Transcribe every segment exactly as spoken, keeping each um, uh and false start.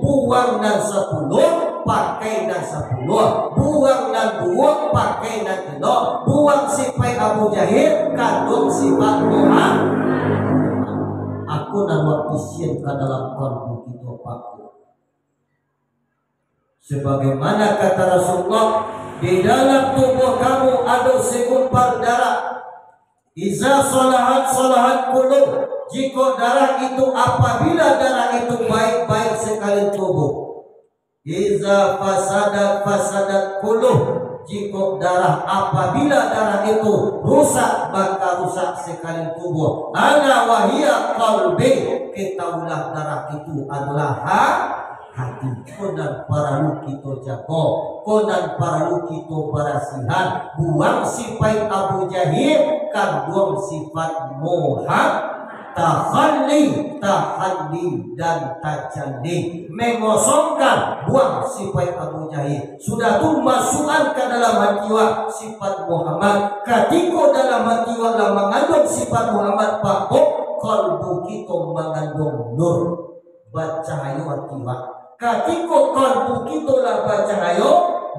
Buang nan sapuluah, pakai nan sapuluah. Buang nan buruak, pakai nan elok. Buang sipaik Abu Jahil, kanduang sipaik Muhammad. Aku nan wak isian ka dalam kalbu kito, Pak. Sebagaimana kata Rasulullah, di dalam tubuh kamu ado segumpal darah. Iza salahat, salahat kullu. Jikok darah itu, apabila darah itu baik, baik sekalian tubuh. Iza fasadat, fasadat kullu. Jikok darah, apabila darah itu rusak, maka rusak sekalian tubuh. Ala wa hiya qalbi. Ketahuilah, darah itu adalah ha-, hati. Ko nan paralu kito jago, ko nan paralu kito barasihan. Buang sipaik Abu Jahil, kanduang sipaik Muhammad. Takhalli, takhalli, dan tajalli. Mengosongkan, buang sipaik Abu Jahil. Sudah tu, masuakan ka dalam hati wak sipaik Muhammad. Katiko dalam hati wak lah manganduang sipaik Muhammad, mako kalbu kito manganduang nur. Bacahayo hati wak. Katiko kalbu kito lah bacahayo,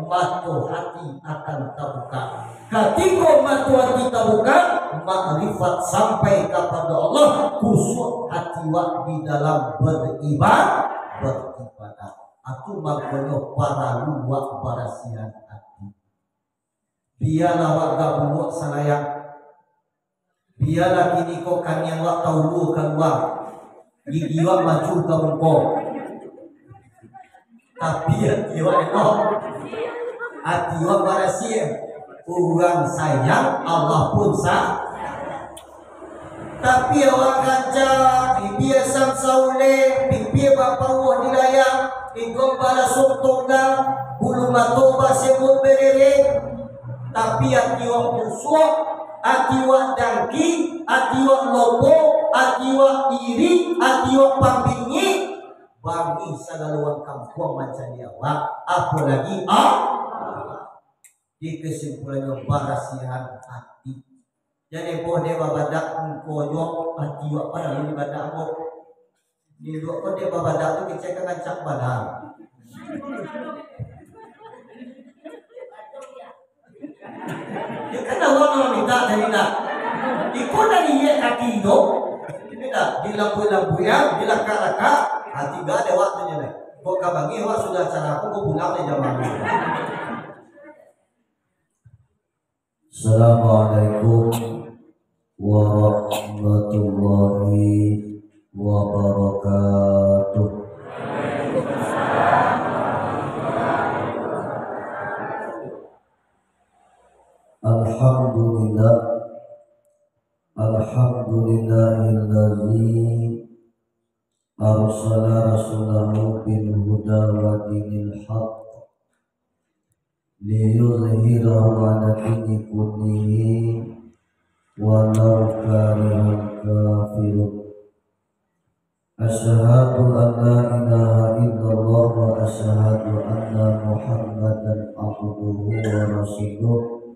mato hati akan tabuka. Katiko mato hati tabuka, makrifat sampai kapado Allah, kusuak hati wak di dalam beriba-, beribadah. Itu mangkonyo paralu wak barasihan hati. Bialah wak gaburuak salayak. Bialah kini ko kaniang wak taulua kalua, gigi wak maju ka muko. Tapi ati wak elok. Ati wak barasiah. Urang sayang, Allah pun sa-, Tapi awak rancak, bibia asam saulek, bibia bapauah di layang, iduang balasuang tonggang, bulu mato basemut bererek. Tapi ati wak musuah, ati wak dangki, ati wak lobo, ati wak iri, ati wak pambingik, bangih sagalo urang kampuang mancari awak, apolai Allah. Di kesimpulannyo, barasiahan ati. Jan boh dek babadak muko jo, ati wak paralu dibadak ko. Di luak ko dek babadak tu kecek ka rancak badan. Yo kan awak mamintak tadi nak. Iko dari iyek kaki tu. Mintak dilambuik-lambuik, dilakak-lakak. Ha, tigo dek awak tu nyo. Kok ka bangih awak sudah acara ko, ko pulang dek jamaah. Assalamualaikum warahmatullahi wabarakatuh. Alhamdulillah. Alhamdulillahilladzi arsala rasulahu bil huda wa dinil haq liyuzhirahu ala dini kullihi walau karihal kafirun. Asyhadu an la ilaha illallah wa asyhadu anna Muhammadan abduhu wa rasuluh.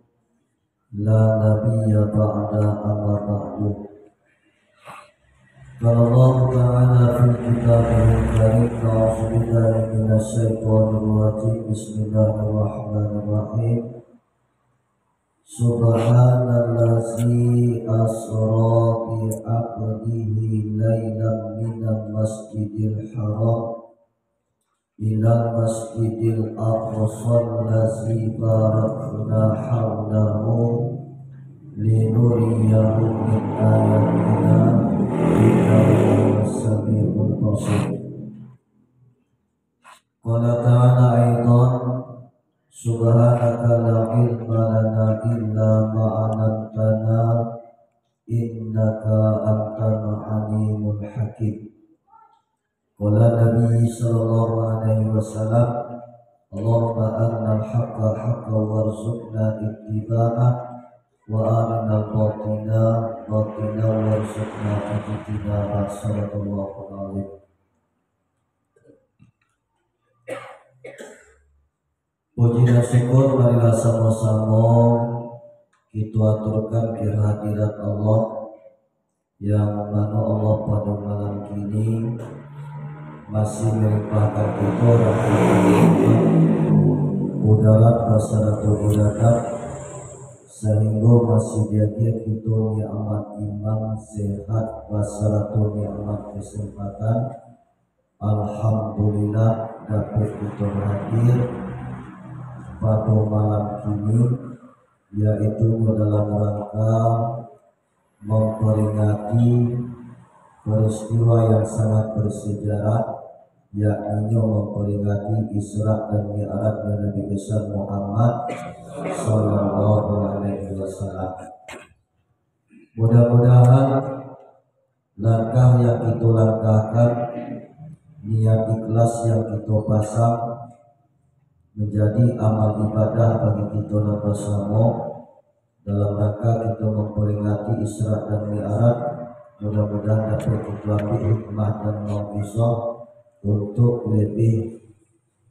La nabiyya ba'da, amma ba'du. Qala Allahu ta'ala fi kitabihil karim, a'udzu billahi minasy syaithanir rajim. Bismillahirrahmanirrahim. Subhanallazi asra bi abdihi lailan minal masjidil haram ilal masjidil aqsal lazi barakna haulahu linuriyahu min ayatina, innahu huwas samiul basir. Qala ta'ala aidan, subhanaka la ilma lana illa ma 'allamtana, innaka antal alimul hakim. Qala Nabi sallallahu alaihi wasallam, Allahumma arinal haqqa haqqan warzuqna ittiba'ah, wa arinal batila batila warzuqna ijtinabah. Sadaqallahul azim. Puji dan syukur marilah samo-samo kito aturkan ka hadirat Allah, yang mano Allah pado malam kini Masih malimpahkan kito rahmat-Nyo, mudarat basarato barakat, sahinggo masih diagiah kito nikmat iman, sehat, basarato nikmat kesempatan. Alhamdulillah, dapek kito hadir pado malam kini, yaitu dalam rangka mamperingati peristiwa yang sangat bersejarah, yakninyo mamperingati Isra dan Mi'raj Nabi Besar Muhammad sallallahu alaihi wasallam. Mudah-mudahan langkah yang kito langkahkan, niat ikhlas yang kito pasang, menjadi amal ibadah bagi kito nan basamo, dalam rangka kito mamperingati Isra dan Mi'raj. Mudah-mudahan dapek kito ambil hikmah dan mauizah untuk lebih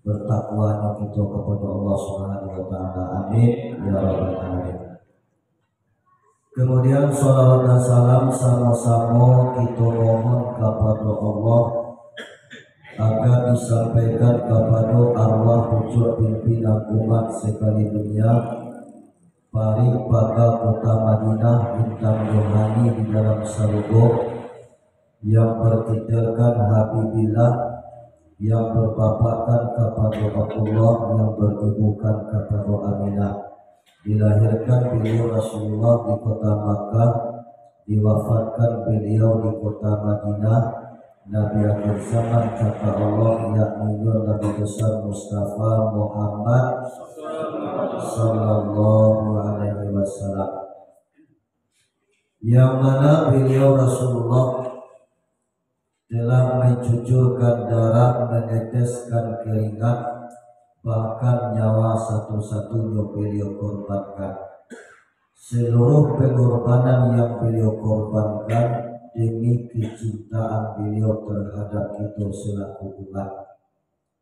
bertakwanyo kito kepada Allah Subhanahu wa Ta'ala. Amin, ya rabbal alamin. Kemudian, salawat dan salam samo-samo kito mohon kapado Allah, agar disampaikan kapado arwah pucuak pimpinan umat sakali dunia, parik paga kota Madinah, bintang rohani di dalam sarugo, yang bertitelkan Habibillah, yang berbapakkan kapado Abdullah, yang beribukan kapado Aminah. Dilahirkan beliau Rasulullah di kota Makkah, diwafatkan beliau di kota Madinah, Nabi akhir zaman kata Allah, yakninyo Nabi Besar Mustafa Muhammad sallallahu alaihi wasallam. Yang mana beliau Rasulullah telah mencucurkan darah, meneteskan keringat, bahkan nyawa satu-satunyo beliau korbankan. Seluruh pengorbanan yang beliau korbankan demi kecintaan beliau terhadap kito selaku umat.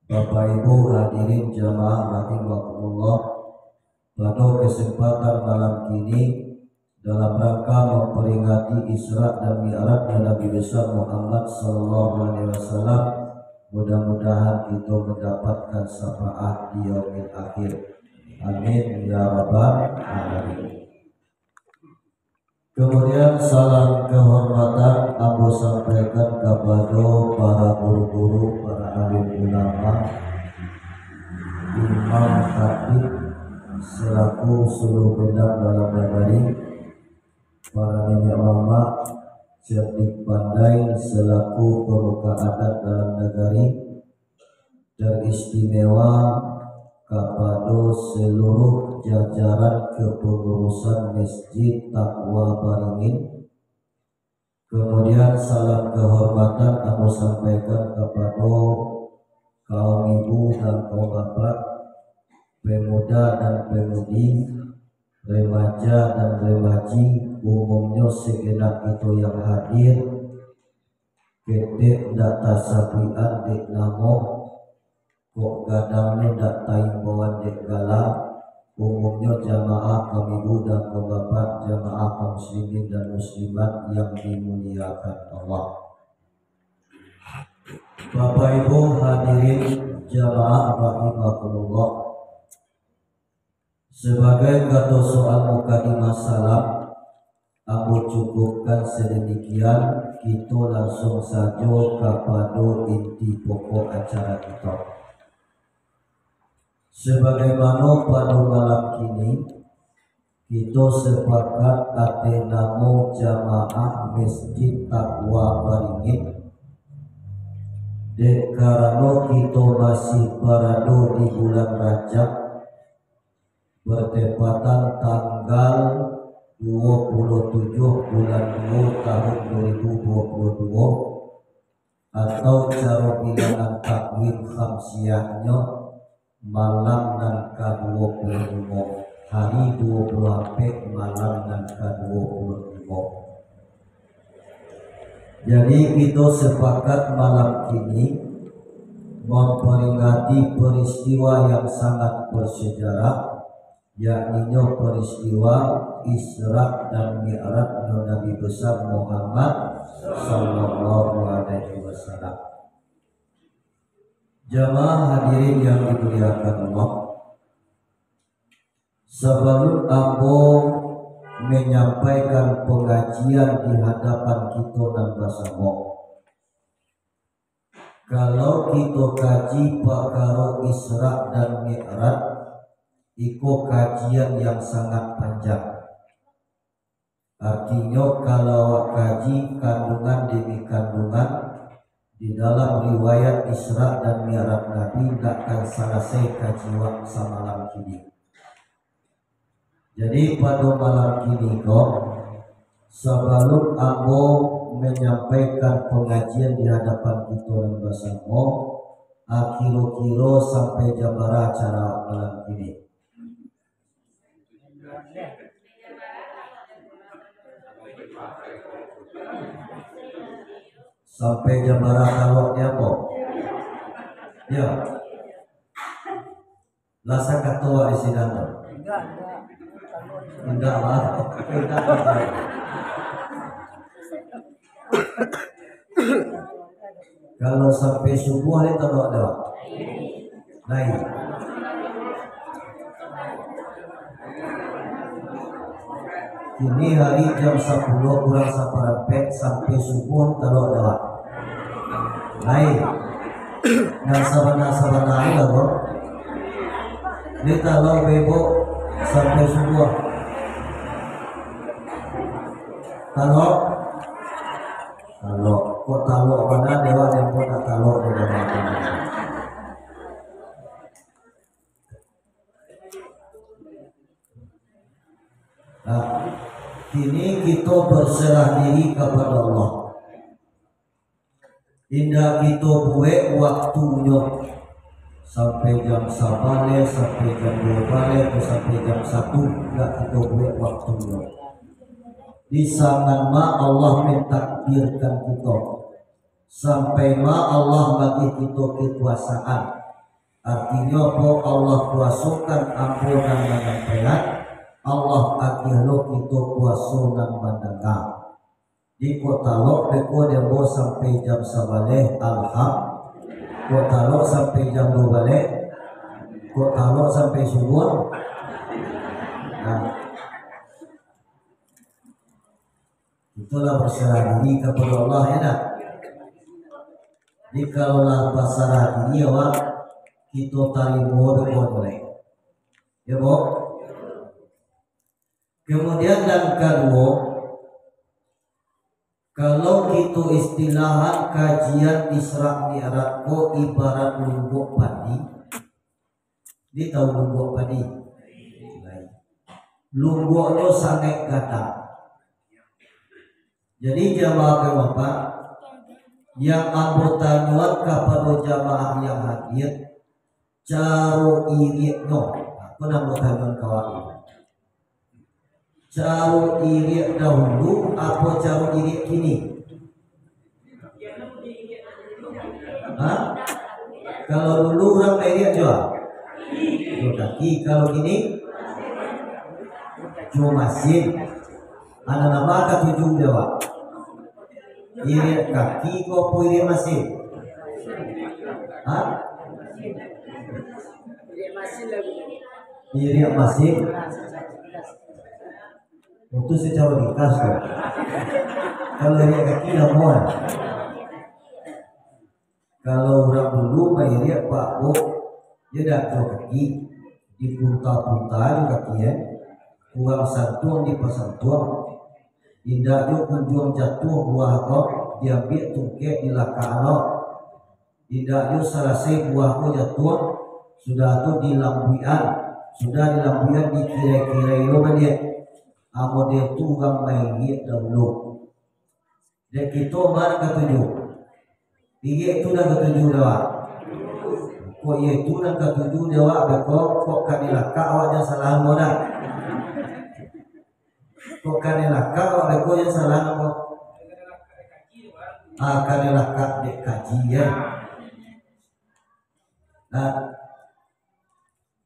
Bapak Ibu hadirin jamaah rahimakumullah, pada kesempatan malam kini, dalam rangka memperingati Isra dan Mi'rajnya Nabi Besar Muhammad sallallahu alaihi wasallam, mudah-mudahan kita mendapatkan syafaat di yaumil akhir. Amin ya rabbal alamin. Kemudian, salam kehormatan ambo sampaikan kapado para guru-guru, para alim ulama, imam khatib, selaku suluh bendang dalam nagari, para niniak mamak, cerdik pandai, selaku pemuka adat dalam nagari, teristimewa kapado seluruh jajaran kepengurusan Masjid Taqwa Baringin. Kemudian, salam kehormatan ambo sampaikan kapado kaum ibu dan kaum bapak, pemuda dan pemudi, remaja dan remaji, umumnyo segenap kito yang hadir, ketek ndak tasabuikan dek namo, kok gadangnyo ndak taimbauan dek gala, umumnyo jamaah kaum ibu dan kaum bapak, jamaah kaum muslimin dan muslimat yang dimuliakan Allah. Bapak Ibu hadirin jamaah rahimakumullah. Sebagai kato soal mukadimah salam, ambo cukupkan sademikian, kito langsung sajo kapado inti pokok acara kito. Sabagaimano pado malam kini, kito sapakat ateh namo jamaah Masjid Taqwa Baringin, dek karano kito masih barado di bulan Rajab, bertepatan tanggal dua puluh tujuh bulan dua tahun dua ribu dua puluh dua, atau caro bilangan takwim khamsiahnyo, malam nan ka dua puluh limo, hari dua puluh ampek, malam nan ka dua puluh limo. Jadi, kito sapakat malam kini mamperingati peristiwa yang sangat bersejarah, yakninyo peristiwa Isra dan Mi'rajnyo Nabi Besar Muhammad sallallahu alaihi wasallam. Jamaah hadirin yang dimuliakan Allah, sabalun ambo manyampaikan pangajian di hadapan kito nan basamo, kalau kito kaji pakaro Isra dan Mi'raj, iko kajian yang sangat panjang. Artinyo, kalau awak kaji kandungan demi kandungan di dalam riwayat Isra dan Mi'raj Nabi, ndak akan salasai kaji awak samalam kini. Jadi, pado malam kini ko, sabalun ambo manyampaikan pangajian di hadapan kito nan basamo, a, kiro-kiro sampai jam bara acara malam kini? Sampai jam bara talok ni apo? Ya. Lah sakato awak di sidang tu? Indak, indak. Indak lah. Indak lah. Kalau sampai subuah ni talok dah. Lai. Kini hari jam sapuluah kurang saparampek, sampai subuah talok dah. Lai. Nan sabana-sabana ni lah, bro. Ni talok bebok sampai subuah. Talok. Talok. Kok talok bana dewa, yang kok tak talok dewa. Nah, kini kito berserah diri kepada Allah. Indak kito buek waktunyo sampai jam sabaleh, sampai jam duo baleh, atau sampai jam satu, indak kito buek waktunyo. Di sanan ma Allah mentakdirkan kito, sampai ma Allah magih kito kekuasaan. Artinyo apo? Allah kuasokan ambo nan manyampaian, Allah agih lo kito kuaso nan mandanga. Di kok talok beko dek ambo sampai jam sabaleh, alham. Kok talok sampai jam duo baleh, kok talok sampai subuah. Nah, itulah berserah diri kepada Allah, ya dah. Jadi, kalau lah berserah diri, awak, kito tarimo beko lai. Ya, Bu? Kemudian nan kaduo, kalau kito istilahan kajian Isra Mi'raj ko ibarat lumbuak padi. Di tahu lumbuak padi? Lumbuaknyo sangaik gadang. Jadi jamaah kami, Pak, yang ambo tanyoan kapado jamaah yang hadir, caro iriaknyo, aku nan ambo tanyoan ka awak. Caro iriak dahulu, apo caro iriak kini? Ha? Kalau dulu urang mairiak jo? Jo kaki. Kalau kini? Jo masin. Anak nama katuju dek awak? Iriak kaki ko apo iriak masin? Ha? Iriak masin. Itu secara ringkas tu. Kalau iriak kaki, namuah. Kalau urang dulu mairiak, Pak, Bu, iyo dak jo kaki, dipunta-punta jo kaki, eh. Urang santuang dipasantuang. Indak jo kunjuang jatuah buah ko, diambiak tungkek dilakak lo. Indak jo salasai buah ko jatuah, sudah tu dilambuikan, sudah dilambuikan dikirai-kirai lo baliak. Amun dek tu urang mairiak dahulu. Dek kito ma nan katuju? Iriak tu nan katuju dek awak? Kok iyo tu nan katuju dek awak, beko, kok ka dilakak awak jan salah ambo dah. Kok ka dilakak awak, beko, jan salah ambo. Ah, ka dilakak dek kaji, ya. Nah,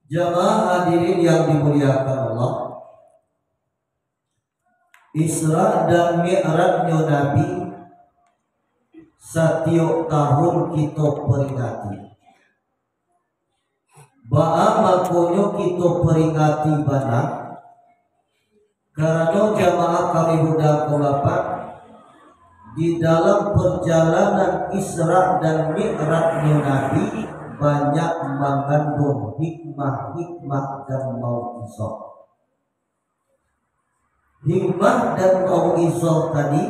jamaah hadirin yang dimuliakan Allah, Isra dan Mi'rajnyo Nabi satiok tahun kito peringati. Baa mangkonyo kito peringati bana? Karano jamaah kami muda kulapan, di dalam perjalanan Isra dan Mi'rajnyo Nabi, banyak mangandung hikmah-hikmah dan mau'izah. Hikmah dan mau'izah tadi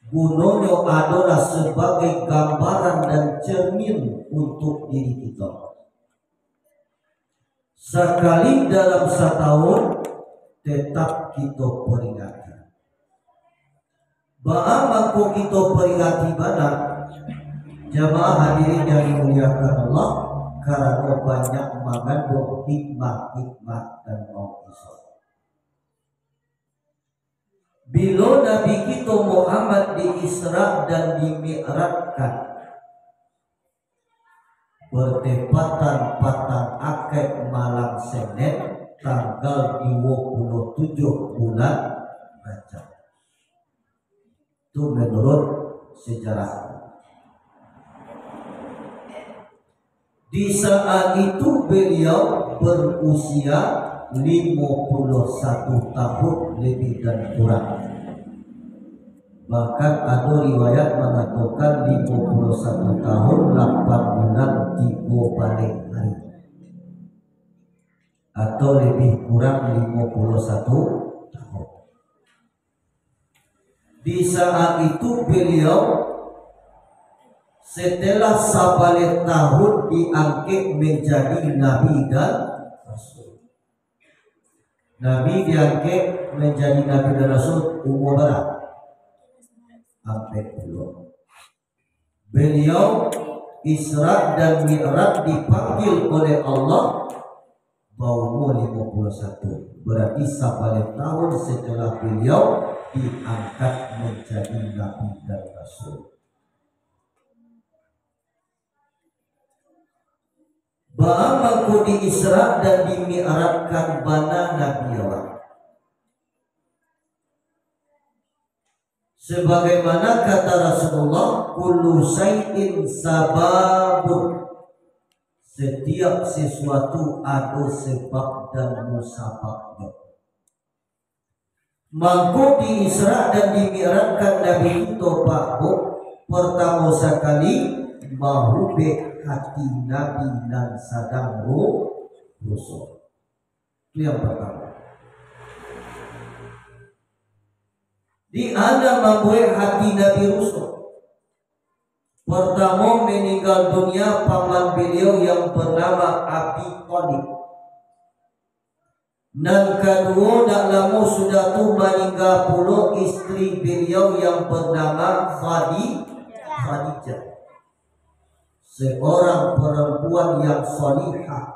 gunonyo adolah sabagai gambaran dan cermin untuak diri kito. Sakali dalam satahun, tetap kito peringati. Baa mangko kito peringati bana? Jamaah hadirin yang dimuliakan Allah, karano banyak mangandung hikmah-hikmah dan mau'izah. Bilo Nabi kito Muhammad di-Isra dan di-Mi'rajkan, bertepatan patang Akaik malam Senen, tanggal duo puluah tujuah bulan Rajab. Tu menurut sejarah. Di saat itu beliau berusia limo puluah satu tahun lebih dan kurang. Bahkan ado riwayat mangatokan limo puluah satu tahun lapan bulan tigo baleh hari. Atau lebih kurang limo puluah satu tahun. Di saat itu beliau setelah sabaleh tahun diangkek menjadi nabi dan rasul. Nabi diangkek menjadi nabi dan rasul umur bara? Ampek puluah. Beliau Isra dan Mi'raj dipanggil oleh Allah baumur limo puluah satu. Berarti sabaleh tahun setelah beliau diangkat menjadi nabi dan rasul. Baa mangko di-Isra dan di-Mi'rajkan bana Nabi awak? Sebagaimana kata Rasulullah, "Kullu syai'in sababun." Setiap sesuatu ado sebab dan musababnyo. Mangko di-Isra dan di-Mi'rajkan Nabi kito, Pak Bu, pertamo sakali, mahubek hati Nabi nan sadang ru-, rusuah. Itu yang pertama. Di ana mambuek hati Nabi rusuah? Pertamo, meninggal dunia paman beliau yang bernama Abi Thalib. Nan kaduo, dak lamo sudah tu maningga pulo istri beliau yang bernama Khadi-, Khadijah. Seorang perempuan yang salihah,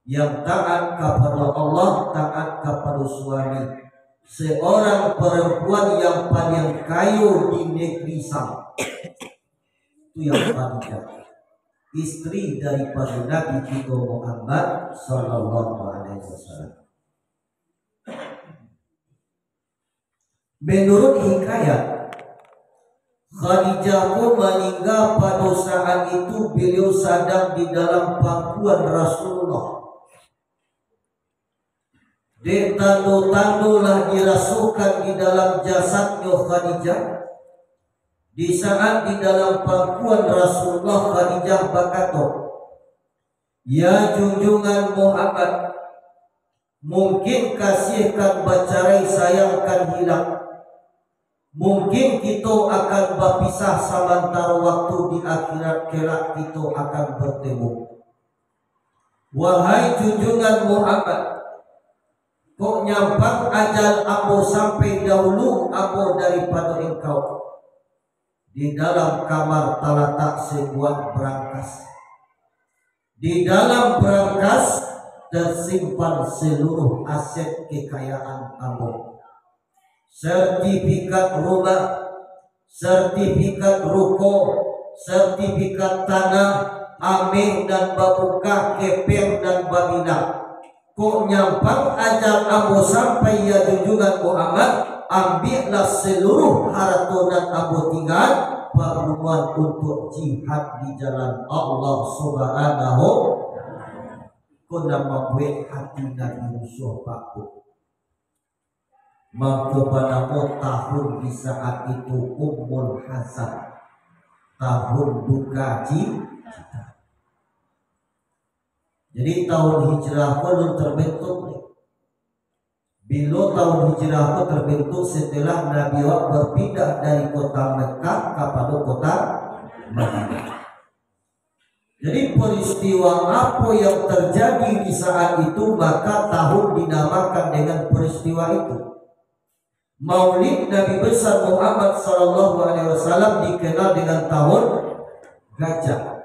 yang taat kapado Allah, taat kapado suami. Seorang perempuan yang paling kayo di negeri Syam. Itu yang Khadijah, istri daripada Nabi kito Muhammad sallallahu alaihi wasallam. Menurut hikayat, Khadijah ko maningga pado saat itu beliau sadang di dalam pangkuan Rasulullah. Dek tando-tando lah dirasokan di dalam jasadnyo Khadijah. Di saat di dalam pangkuan Rasulullah, Khadijah bakato, "Ya junjungan Muhammad, mungkin kasih kan bacarai, sayang kan hilang. Mungkin kito akan bapisah samantaro waktu, di akhirat kelak kito akan bertemu. Wahai junjungan Muhammad, kok nyampang ajal ambo sampai dahulu ambo daripado engkau." Di dalam kamar talatak sebuah berangkas. Di dalam berangkas tersimpan seluruh aset kekayaan ambo. Sertifikat rumah, sertifikat ruko, sertifikat tanah, ameh nan babungkah, kepeng nan baminang. Kok nyampang ajal ambo sampai, ya junjungan Muhammad, ambiaklah seluruh harato nan ambo tingga, pagunoan untuak jihad di jalan Allah Subhanahu. Ko nan mambuek hati Nabi rusuah, Pak, Bu. Mangko banamo tahun di saat itu Ummul Hazan, tahun duka ci-, cita. Jadi tahun Hijrah ko alun terbentuk ni. Bilo tahun Hijrah ko terbentuk? Setelah Nabi awak berpindah dari kota Mekah kapado kota Madinah. Jadi peristiwa apo yang terjadi di saat itu, maka tahun dinamakan dengan peristiwa itu. Maulid Nabi Besar Muhammad sallallahu alaihi wasallam dikenal dengan tahun gajah.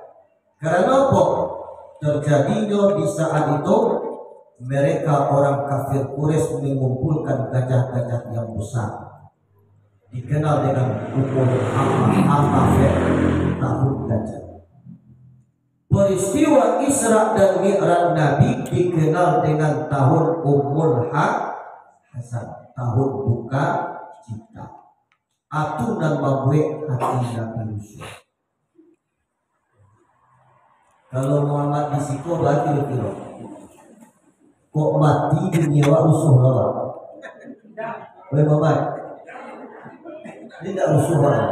Karena apa? Terjadinyo di saat itu, mereka orang kafir Quraisy mengumpulkan gajah-gajah yang besar. Dikenal dengan Ummul Hamafir, tahun gajah. Peristiwa Isra dan Mi'raj Nabi dikenal dengan tahun Ummul Ha-, Hazan, tahun duka cita. Atu nan mambuek hati Nabi rusuah. Kalau Muhammad di siko, baa kiro-kiro? Kok mati dunia awak rusuah lah, Pak? Weh, Muhammad. Ini ndak rusuah lah.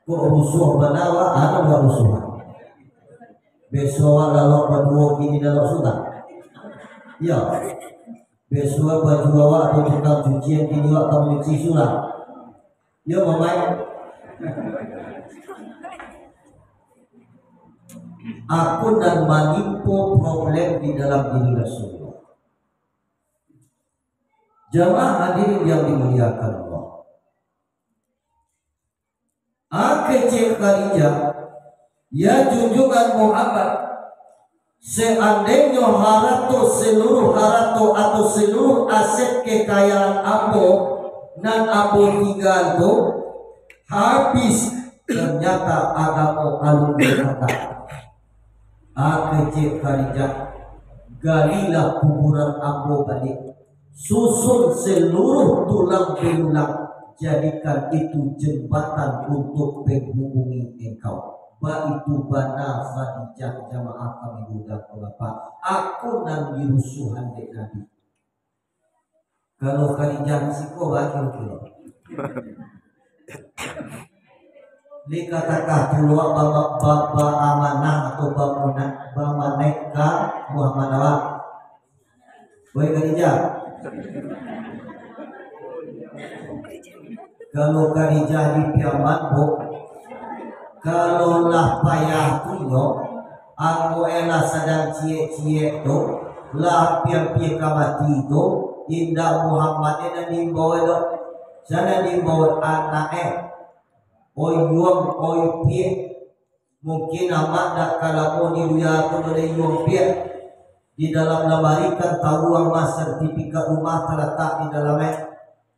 Kok rusuah bana awak, anu awak rusuah. Beso awak lalok baduo kini lalok surang. Iyo. Beso baju awak tu tukang cucian, kini awak ka manyuci surang. Iyo, Mamaik. Aku nan manimpo problem di dalam diri Rasulullah. Jamaah hadirin yang dimuliakan Allah. Ah, kecek Khadijah, ya junjungan Muhammad, seandainyo harato, seluruh harato atau seluruh aset kekayaan ambo nan ambo tingga tu habis, ternyata agamo alun dipakai. Ah, kecek Khadijah, galilah kuburan ambo baliak. Susun seluruh tulang belulang, jadikan itu jembatan untuk penghubungi engkau. Baitu bana Khadijah, jamaah kami muliakan Allah. Aku nan dirusuhan dek Nabi. Kalau Khadijah di siko, baa kiro-kiro? Dikatakan pulo ba-, ba-, ba-, baamanah atau bamuna-, bamanaik ka Muhammad awak. Woi Khadijah. Kalau Khadijah di Piaman, Bu, kalau lah payah tu nyo, ambo e lah sadang ciek-ciek tu, lah ampia-ampia ka mati tu, indak Muhammad e nan diimbau e doh. Sia nan diimbau? Anak e. Oi Yuang, oi Piek. Mungkin amak dak ka lamo di dunia ko doh, dek Yuang Piak. Di dalam lamari kan tahu amak, sertifikat rumah talatak di dalam e.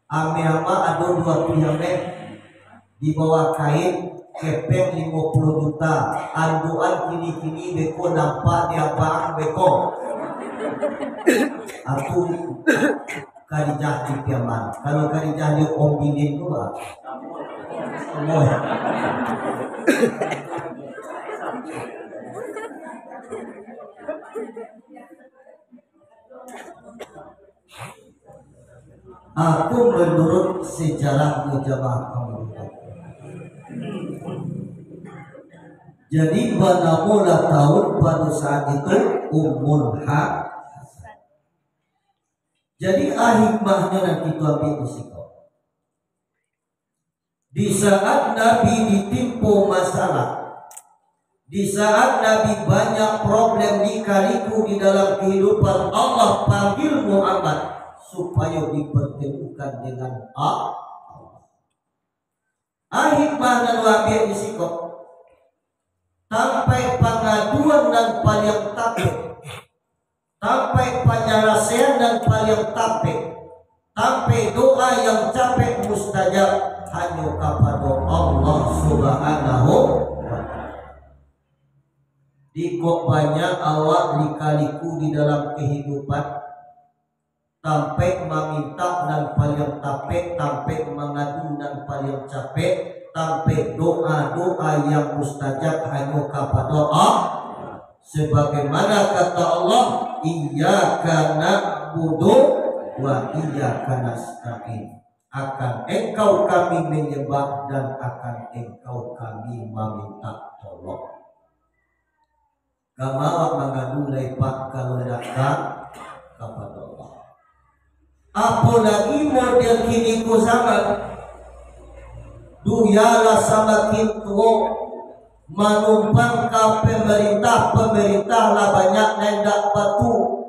Ameh amak ado duo piliah ameh. Di bawah kain, kepeng limo puluah juta. Anduan kini-kini beko nampak di abang beko. Aku Khadijah di Piaman. Kalau Khadijah di Om Bilin tu, bah. Wah. Aku menurut sejarah jamaah kaum. Jadi, banamolah tahun pada saat itu Ummul Ha-, Jadi, ah, hikmahnyo nan kito ambiak di siko. Di saat Nabi ditimpo masalah, di saat Nabi banyak problem, lika-liku di dalam kehidupan, Allah panggil Muhammad supayo dipertemukan dengan Allah. Ah, hikmah nan ambiak di siko. Tampek pangaduan nan paliang tapek, tampek panyalesaian nan paliang tapek, tampek doa yang capek mustajab, hanyo kapado Allah Subhanahu wa Ta'ala. Dikok banyak awak lika-liku di dalam kehidupan, tampek mamintak nan paliang tapek, tampek mangadu nan paliang capek, tampek doa-doa yang mustajab hanyo kapado Allah. Sebagaimana kata Allah, "Iyyaka na'budu wa iyyaka nasta'in." Akan Engkau kami menyembah dan akan Engkau kami maminta tolong. Kama awak mangadu lai, Pak, kalau ndak ka kapado Allah. Apolagi model kini ko zaman, dunia lah samakin tuo, manumpang ka pemerintah, pemerintah lah banyak nan indak patuh.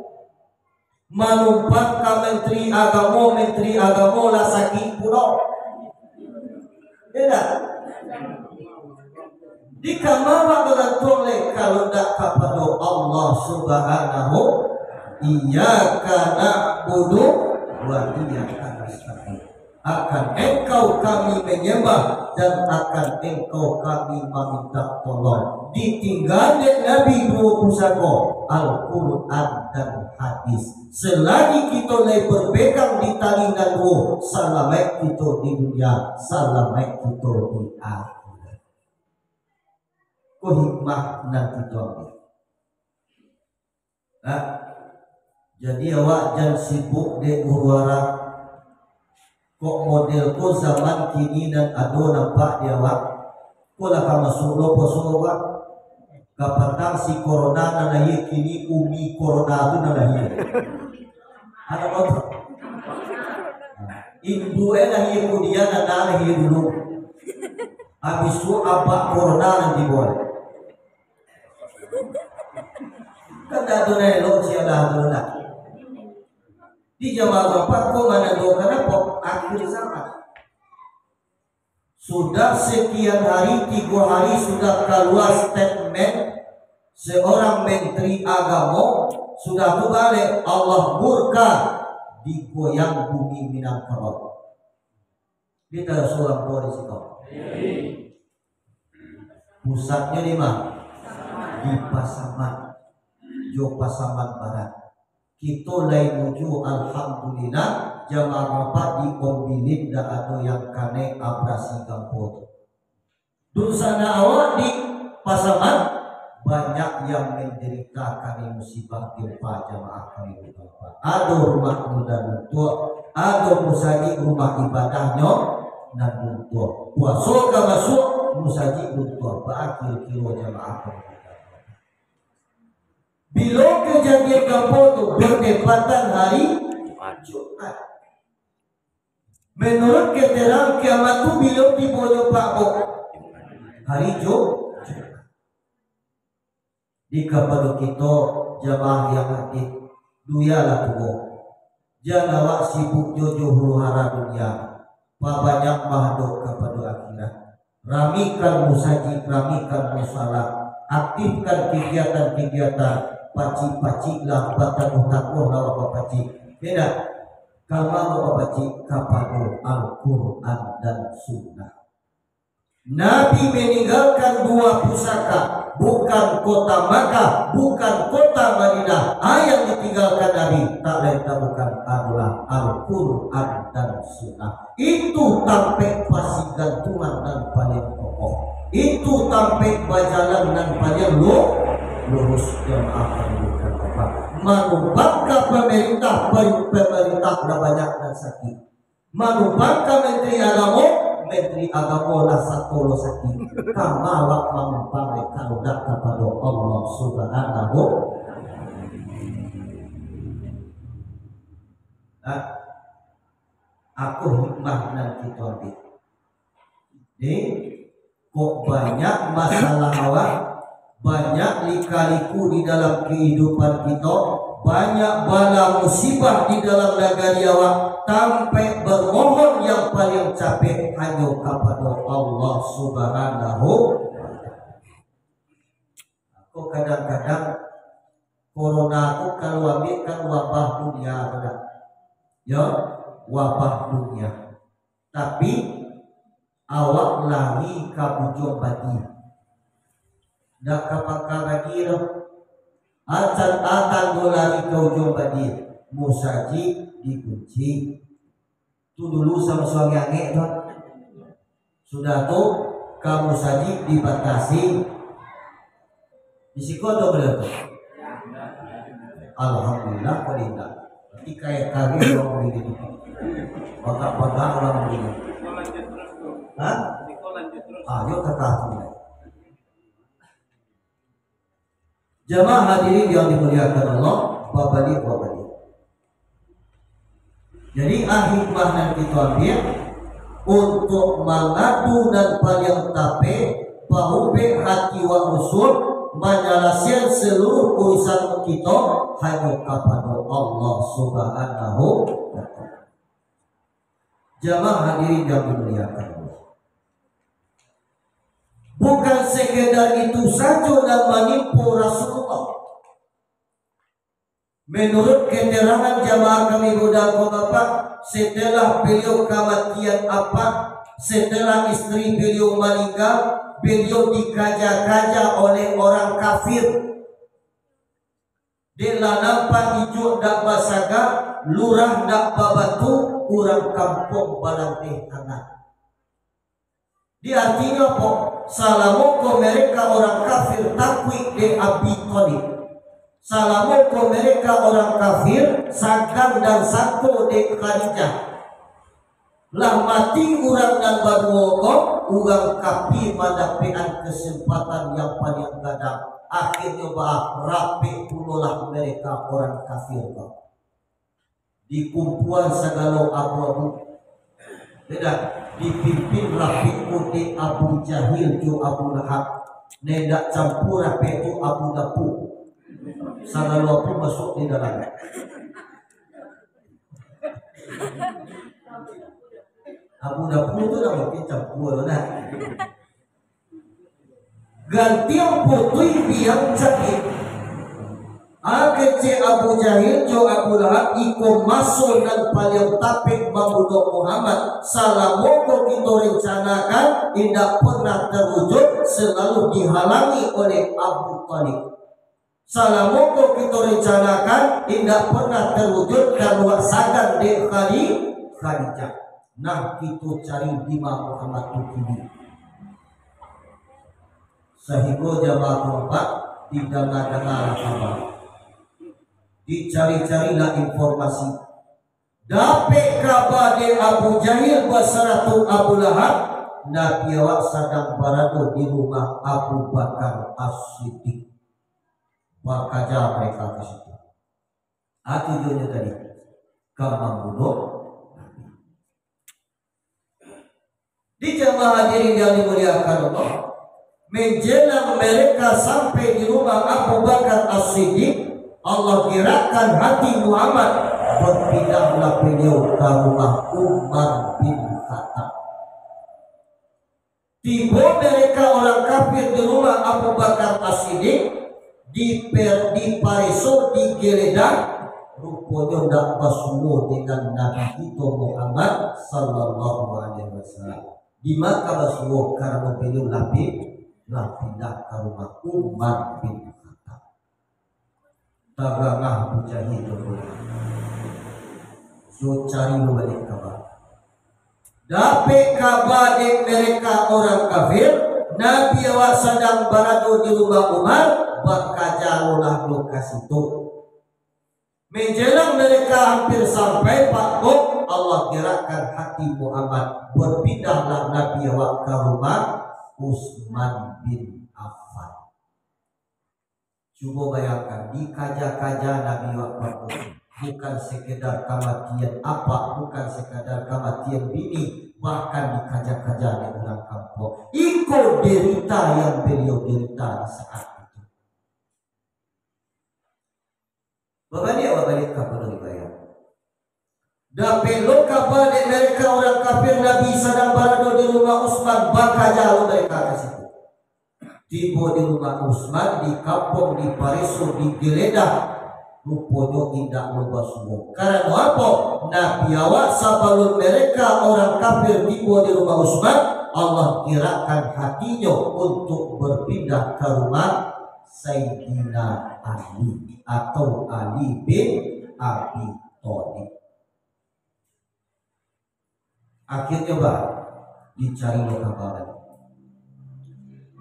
Manumpang ka menteri agamo, menteri agamo lah sakik pulo. Yo ndak? Di kama awak bagantuang lai, kalau ndak kapado Allah Subhanahu, "Iyyaka na'budu wa iyyaka nasta'in." Akan Engkau kami menyembah, dan akan Engkau kami maminta tolong. Ditingga dek Nabi duo pusako, Al-Quran dan hadis. Selagi kito lai berpegang di tali nan duo, salamaik kito di dunia, salamaik kito di akhirat. Ko hikmah nan kito ambiak. Nah, jadi awak jan sibuk dek huru-hara. Kok model ko zaman kini nan ado nampak di awak? Ko lah ka masuak lo puaso awak? Kapatang si corona nan lahia kini, umi corona tu nan lahia. Anak motor. Nah, induak e lahia kudian, anak lahia dulu. Abih tu abak corona nan tibo. Kan dak ado nan elok sialah tu lah. Di jamaah Bapak ko manandokan apo? Akhir zaman. Sudah sekian hari, tigo hari sudah kalua statement seorang menteri agamo, sudah tu balek Allah murka, digoyang bumi Minangkabau. Kita surang po di siko. Pusatnyo di ma? Di Pasaman, jo Pasaman Barat. Kito lai nuju, alhamdulillah, jamaah Bapak di Ombilin ndak ado yang kanai abrasi gampo tu. Dunsanak awak di Pasaman, banyak yang mandarito kanai musibah gempa, jamaah kami di Bapak. Ado rumah nan runtuah, ado musajik rumah ibadahnyo nan runtuah. Puaso ka masuak, musajik runtuah. Baa kiro-kiro jamaah kami di Bapak? Bilo kajadian gampo tu? Batepatan hari Jumat. Menurut keterangan kiamat tu bilo tibonyo Pak Bo? Hari Ju-, Jumat. Di kapado kito jamaah yang hadir, duyalah tuo. Jan awak sibuk jo, jo huru-hara dunia, pabanyak mahadok kapado akhirat. Ramikan musajik, ramikan musala, aktifkan kegiatan-kegiatan, pacik-paciklah, batangguah-tangguahlah awak bapacik. Indak, kama awak bapacik? Kapado Al-Quran dan Sunnah. Nabi meninggalkan dua pusaka, bukan kota Makkah, bukan kota Madinah. A, yang ditinggalkan Nabi, tak lain tak bukan adalah Al-Quran dan Sunnah. Itu tampek pasigantungan nan paling kokoh. Itu tampek bajalan nan paling lu-, lurus, jamaah kami di Bapak. Manumpang ka pemerintah, pe-, pemerintah lah banyak nan sakik. Manumpang ka menteri agamo, menteri agamo lah sato lo sakik. Kama awak manumpang lai, kalau ndak kapado Allah Subhanahu. Nah, apo hikmah nan kito ambiak? Ni, kok banyak masalah awak, banyak lika-liku di dalam kehidupan kito, banyak bala musibah di dalam nagari awak, tampek bamohon yang paling capek hanyo kapado Allah Subhanahu wa Ta'ala. Ko kadang-kadang corona tu kalau ambiak kan wabah dunia tu dah. Yo, wabah dunia. Tapi, awak lari ka Bujuang Badi. Dak ka Pangka Badi doh. Acan-acan do lari ka Bujuang Badi. Musajik dikunci. Tu dulu samo suang angek tu. Sudah tu, ka musajik dibatasi. Di siko ado baliau tu? Alhamdulillah, kok indak. Berarti kaya kami urang bini tu. Bagak-bagak urang bini. Hah? Ah, yo kata aku. Jamaah hadirin yang dimuliakan Allah, babaliak-babaliak. Jadi, ah, hikmah nan kito ambiak, untuak mangadu nan paliang tapek, paubek hati wak rusuh, manyalasaian saluruh urusan kito hanyo kapado Allah Subhanahu wa Ta'ala. Jamaah hadirin yang dimuliakan Allah. Bukan sekadar itu sajo nan manimpo Rasulullah. Menurut keterangan jamaah kami muda ko Bapak, setelah beliau kamatian apak, setelah isteri beliau maningga, beliau dikaja-kaja oleh orang kafir. Dek lah nampak ijuak dak basaga, lurah dak babatu, urang kampuang balanteh tangan. Di artinyo apo? Salamo ko mereka orang kafir takuik dek Abi Thalib. Salamo ko mereka orang kafir sagan dan sangko dek Khadijah. Lah mati urang nan baduo ko, urang kafir mandapekan kesempatan yang paliang gadang. Akhirnyo baa, rapek pulolah mereka orang kafir ko. Dikumpuan sagalo abu-abu. Indak, dipimpin rapek ko dek Abu Jahil jo Abu Lahab. Nan indak campua rapek tu Abu Dapu. Sagalo abu masuak di dalam. Abu Dapu tu lah mungkin campua tu nah. Gantiang putuih biang cadiak. Ah, kecek Abu Jahil jo Abu Lahab, iko maso nan paliang tapek mambunuah Muhammad. Salamo ko kito rencanakan, indak pernah terwujud, selalu dihalangi oleh Abu Thalib. Salamo ko kito rencanakan, indak pernah terwujud, kaluar sagan dek Khadi-, Khadijah. Nah, kito cari di ma Muhammad tu kini. Sahinggo jamaah kompak, didanga-dangalah kaba. Dicari-carilah informasi. Dapek kaba dek Abu Jahil basaratu Abu Lahab, Nabi awak sadang barado di rumah Abu Bakar As-Siddiq. Bakaja mereka ka situ. Ah, tujuannyo tadi, ka mambunuah Nabi. Di jamaah hadirin yang dimuliakan Allah, menjelang mereka sampai di rumah Abu Bakar As-Siddiq, Allah gerakkan hati Muhammad, berpindahlah beliau ka rumah Umar bin Khattab. Tibo mereka orang kafir di rumah Abu Bakar As-Siddiq, diper-, dipareso, digeledah, ruponyo ndak basuo dengan Nabi kito Muhammad sallallahu alaihi wasallam. Di ma ka basuo, karano beliau lah pi-, lah pindah ka rumah Umar bin Khattab. Tarangah Abu Jahil tu pulang. So, cari lo baliak kaba. Dapek kaba dek mereka orang kafir, Nabi awak sadang barado di rumah Umar, bakaja lo lah jo ka situ. Menjelang mereka hampir sampai, pak kok, Allah gerakkan hati Muhammad, berpindahlah Nabi awak ka rumah Utsman bin Affan. Cubo bayangkan, dikaja-kaja Nabi awak, pak kok, bukan sekedar kamatian apak, bukan sekadar kamatian bini, bahkan dikaja-kaja dek urang kampuang. Iko derita yang beliau derita di saat itu. Babaliak, babaliak ka pado riwayat. Dapek lo kaba dek mereka orang kafir, Nabi sadang barado di rumah Utsman, bakaja lo mereka ka situ. Tibo di rumah Utsman, di kampuang, dipareso, digeledah, ruponyo indak lo basuo. Karano apo? Nabi awak sabalun mereka orang kafir tibo di rumah Utsman, Allah gerakkan hatinyo untuk berpindah ka rumah Sayyidina Ali atau Ali bin Abi Thalib. Akhirnyo, bah, Dicari lo kaba.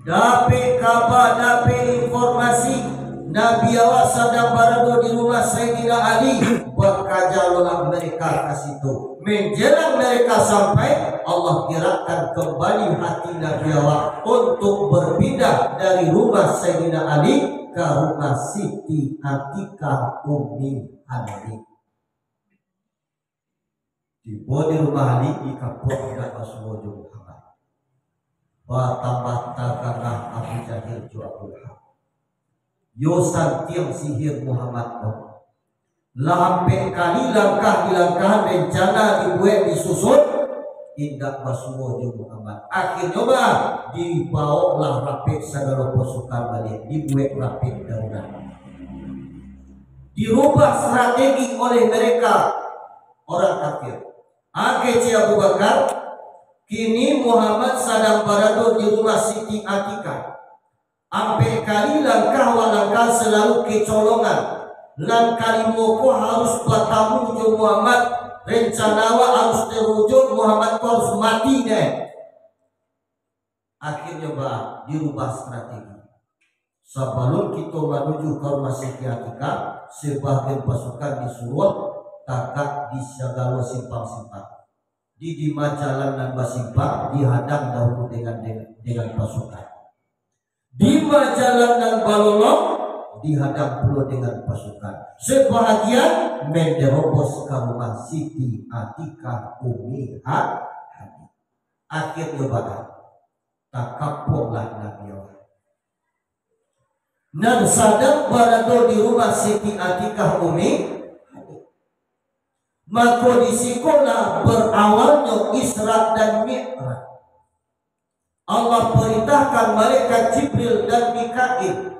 Dapek kaba, dapek informasi, Nabi awak sadang barado di rumah Saidina Ali, bakaja lo lah mereka ka situ. Menjelang mereka sampai, Allah gerakkan kembali hati Nabi awak untuk berpindah dari rumah Saidina Ali ka rumah Siti Atikah Ummi Hani. Tibo di rumah Ali, dikapuak indak basuo jo Muhammad. Batambah tagangah Abu Jahil jo Abu Lahab. Yo santiang sihir Muhammad ko. Lah ampek kali langkah dilangkahan, rencana dibuek disusun, indak basuo jo Muhammad. Akhirnyo bah, dibaoklah rapek sagalo pasukan baliak, dibuek rapek darurat. Dirubah strategi oleh mereka orang kafir. Kecek Abu Bakar, kini Muhammad sadang barado di rumah Siti Atikah. Ampek kali langkah awak langkah salalu kecolongan. Nan kalimo ko harus batamu jo Muhammad. Rencana awak harus terwujud, Muhammad ko harus mati deh. Akhirnyo ba-, dirubah strategi. Sabalun kito manuju ka rumah Siti Atikah, sabagian pasukan disuruah tagak di sagalo simpang-simpang. Di, di ma jalan nan basimpang, dihadang dahulu dengan, dengan, dengan pasukan. Di ma jalan nan balolong, dihadang pulo dengan pasukan. Sabagian manderobos ka rumah Siti Atikah Ummi Ha-, Hani. Akhirnyo baa, takapuanglah Nabi awak. Nan sadang barado di rumah Siti Atikah Ummi Hani. Mako, di sikolah berawalnyo Isra dan Mi'raj. Allah perintahkan malaikat Jibril dan Mikail.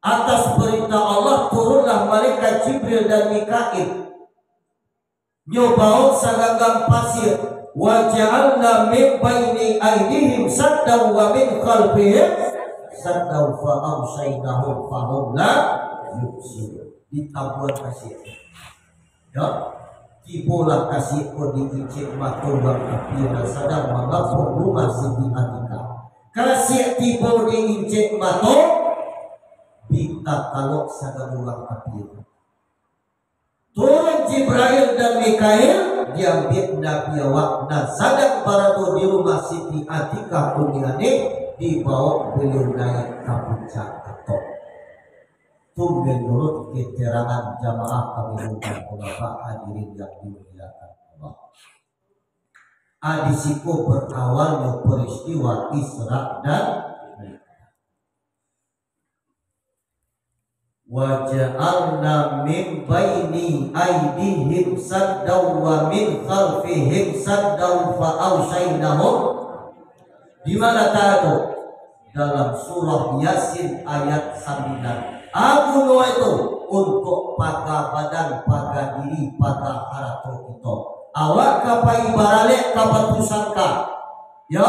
Atas perintah Allah, turunlah malaikat Jibril dan Mikail. Nyo baok saganggam pasir. "Wa ja'alna min baini aidihim saddan wa min khalfihim saddan fa aghsyainahum fahum la yubsirun." Ditabuang kasiak. Ya, tibolah kasiak ko di incek mato urang kapia nan sadang mangapung rumah Siti Atikah. Kasiak tibo di incek mato, bi takalok sagalo urang kapia. Turun Jibrail dan Mikail, diambiak Nabi awak nan sadang barado di rumah Siti Atikah Ummi Hani, dibaok baliau naiak ka puncak atap. Tu menurut keterangan jamaah kami, bapak hadirin yang dimuliakan Allah. A, di siko berawalnyo peristiwa Isra dan Mi'raj. "Wa ja'alna min baini aidihim saddan wa min khalfihim saddan fa aghsyainahum." Di ma tu? Dalam surah Yasin ayat sambilan. Apo guno itu? Untuak paga badan, paga diri, paga harato kito. Awak ka pai baralek ka Batu Sangka. Ya,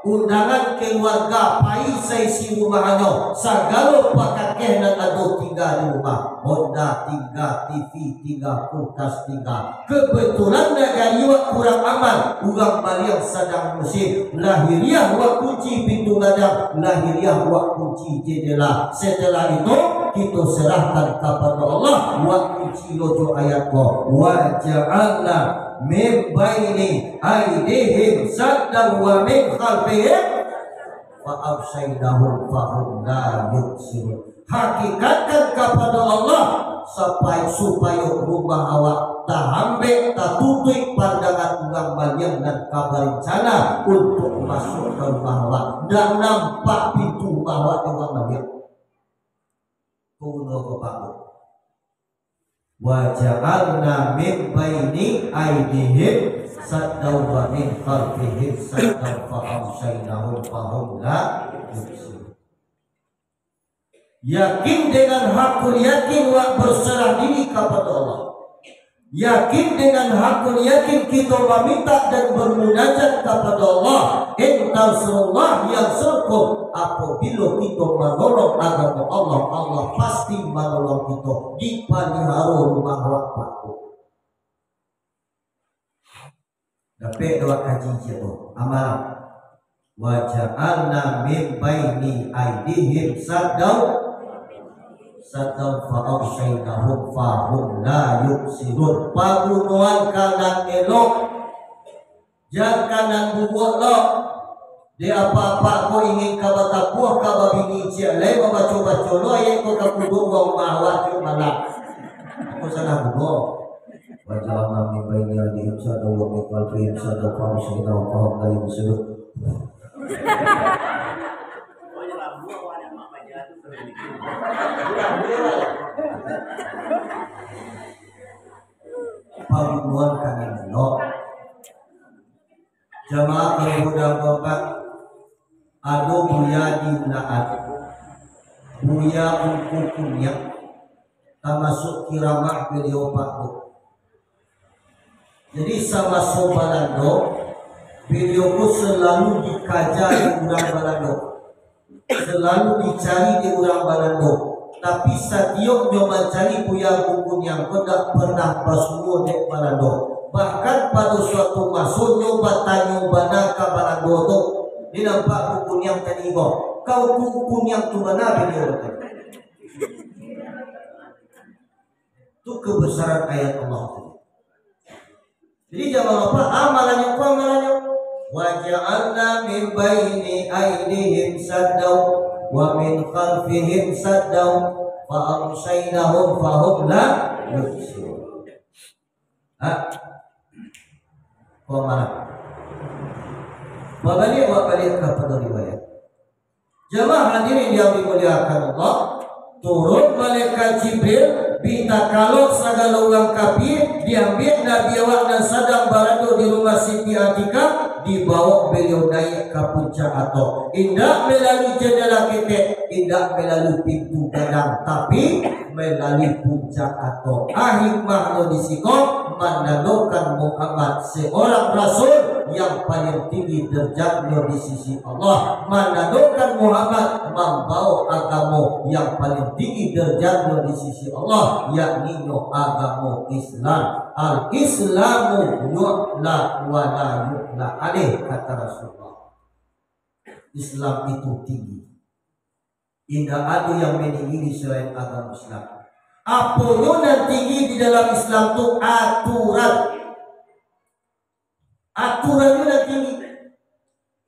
undangan keluarga pai saisi rumahnyo, sagalo pakakeh nan ado tingga di rumah, honda tingga, T V tingga, kulkas tingga. Kebetulan nagari wak kurang aman, urang maliang sadang musim, lahiriah wak kunci pintu gadang, lahiriah wak kunci jendela. Setelah itu, kito serahkan kapado Allah, wak kunci lo jo ayat ko, "Wa ja'alna min baini aidihim saddan wa min khalfihim fa aghsyainahum fahum la yubsirun." Hakikatkan kapado Allah, sapai-, supayo rumah awak tahambek, tatutuik pandangan urang maliang nan ka barencana untuak masuak ka rumah awak. Ndak nampak pintu rumah awak dek urang maliang. Kuno ko bagus. "Wa ja'alna min baini aidihim saddan wa min khalfihim saddan fa aghsyainahum fahum la yubsirun." Yakin dengan hakul yakin wak berserah diri kapado Allah. Yakin dengan hakul yakin kito mamintak dan bermunajat kapado Allah. "In tansurullah yansurkum." Apabilo kito manolong agamo Allah, Allah pasti manolong kito. Dipaliharo rumah awak Pak. Dapek dek awak kaji ciek tu. Amalan. "Wa ja'alna min baini aidihim saddan, saddan fa aghsyainahum fa hum la yubsirun." Pagunoan ka nan elok, jan ka nan buruak lo. Dek apak-apak ko ingin ka batakuah, ka babini ciek lai, babaco-baco lo ayat ko ka kuduak urang rumah awak tiok malam. Ko salah guno. "Wa ja'alna min baini aidihim saddan wa min khalfihim saddan fa aghsyainahum fa hum la yubsirun." Pagunoan ka nan elok. Jamaah kalau udah bapak, ado buya di Ulakan, Buya Ungku Kuniang, tamasuak kiramah baliau Pak Bu. Jadi, samaso Balando, baliau ko salalu dikaja dek urang Balando, salalu dicari dek urang Balando. Tapi, satiok nyo mancari Buya Ungku Kuniang ko, ndak pernah basuo dek Balando. Bahkan, pado suatu maso, nyo batanyo bana ka Balando tu, "Di nan Pak Ungku Kuniang tadi ko, ka Ungku Kuniang tu bana baliau tu?" Tu kebesaran ayat Allah tu. Jadi, jamaah apa? Amalannyo apa amalannyo? "Wa ja'alna min baini aidihim saddan wa min khalfihim saddan fa aghsyainahum fa hum la yubsirun." Ha? Ko amalan. Babaliak, babaliak kapado riwayat. Jamaah hadirin yang dimuliakan Allah, turun malaikat Jibril, bi takalok sagalo urang kafir, diambiak Nabi awak nan sadang barado di rumah Siti Atikah, dibawok baliau naiak ka puncak atap. Indak melalui jandela ketek, indak melalui pintu gadang, tapi melalui puncak atap. Ah, hikmahnyo di siko manandokan Muhammad seorang rasul yang paling tinggi derajatnyo di sisi Allah, manandokan Muhammad mambawa agamo yang paling tinggi derajatnyo di sisi Allah, yakninyo agamo Islam. "Al-Islamu yu'la wa la yu'la alaih," kata Rasulullah. Islam itu tinggi. Indak ado yang maninggi selain agamo Islam. Aponyo nan tinggi di dalam Islam tu aturan. Aturannyo nan tinggi.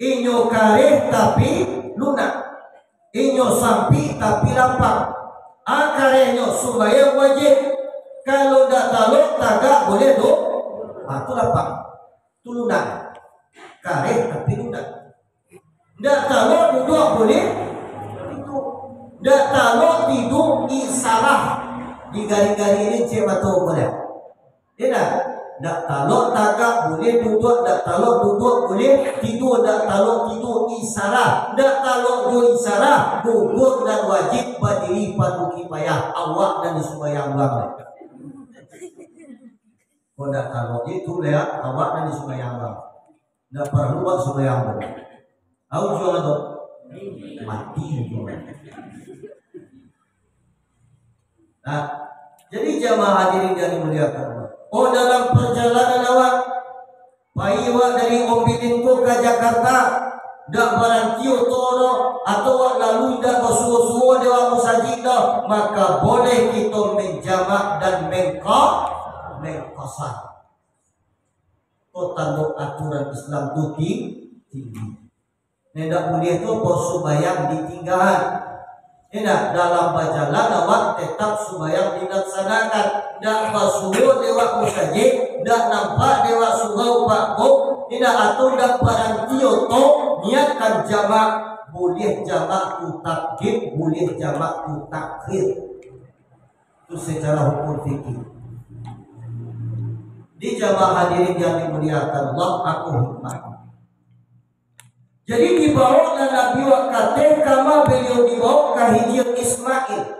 Inyo kareh tapi lunak. Inyo sampik tapi lapang. A, karehnyo sumbayang wajib. Kalau ndak talok tagak buliah tu, a, tu lapang. Tu lunak. Kareh tapi lunak. Ndak talok duduak buliah tiduak. Ndak talok tiduak isarah. Digari-gari ni cek mato ko dah. Indak? Ndak talok tagak buliah duduak, ndak talok duduak buliah tiduak, ndak talok tiduak isarah. Ndak talok jo isarah, gugur nan wajib badiri fardu kifayah, awak nan di sumbayang urang. Kok ndak talok itu, lihat, awak nan di sumbayang urang. Ndak paralu buek sumbayang tu. Au juo tu? Mati juo. Nah, jadi jamaah hadirin yang dimuliakan Allah. Oh, dalam perjalanan awak, pai awak dari Ombilin ko ka Jakarta, ndak baranti oto doh, atau awak lalu indak basuo-suo di awak musajik doh, maka boleh kito menjamak dan mengko-, mengkosar. Ko tando aturan Islam tu ti-, tinggi. Indak buliah tu apo sumbayang ditinggaan. Indak, dalam bajalan awak tetap sumbayang dilaksanakan. Ndak basuo dek awak musajik, ndak nampak dek awak surau pakbuk, indak, atau ndak baranti oto, niatkan jamak, buliah jamak tu takdim, buliah jamak tu takhir. Itu secara hukum fikih. Di jamaah hadirin yang dimuliakan Allah, aku hikmah. Jadi, dibawolah Nabi wak ka ateh kama, beliau dibawo ka Hijir Ismail,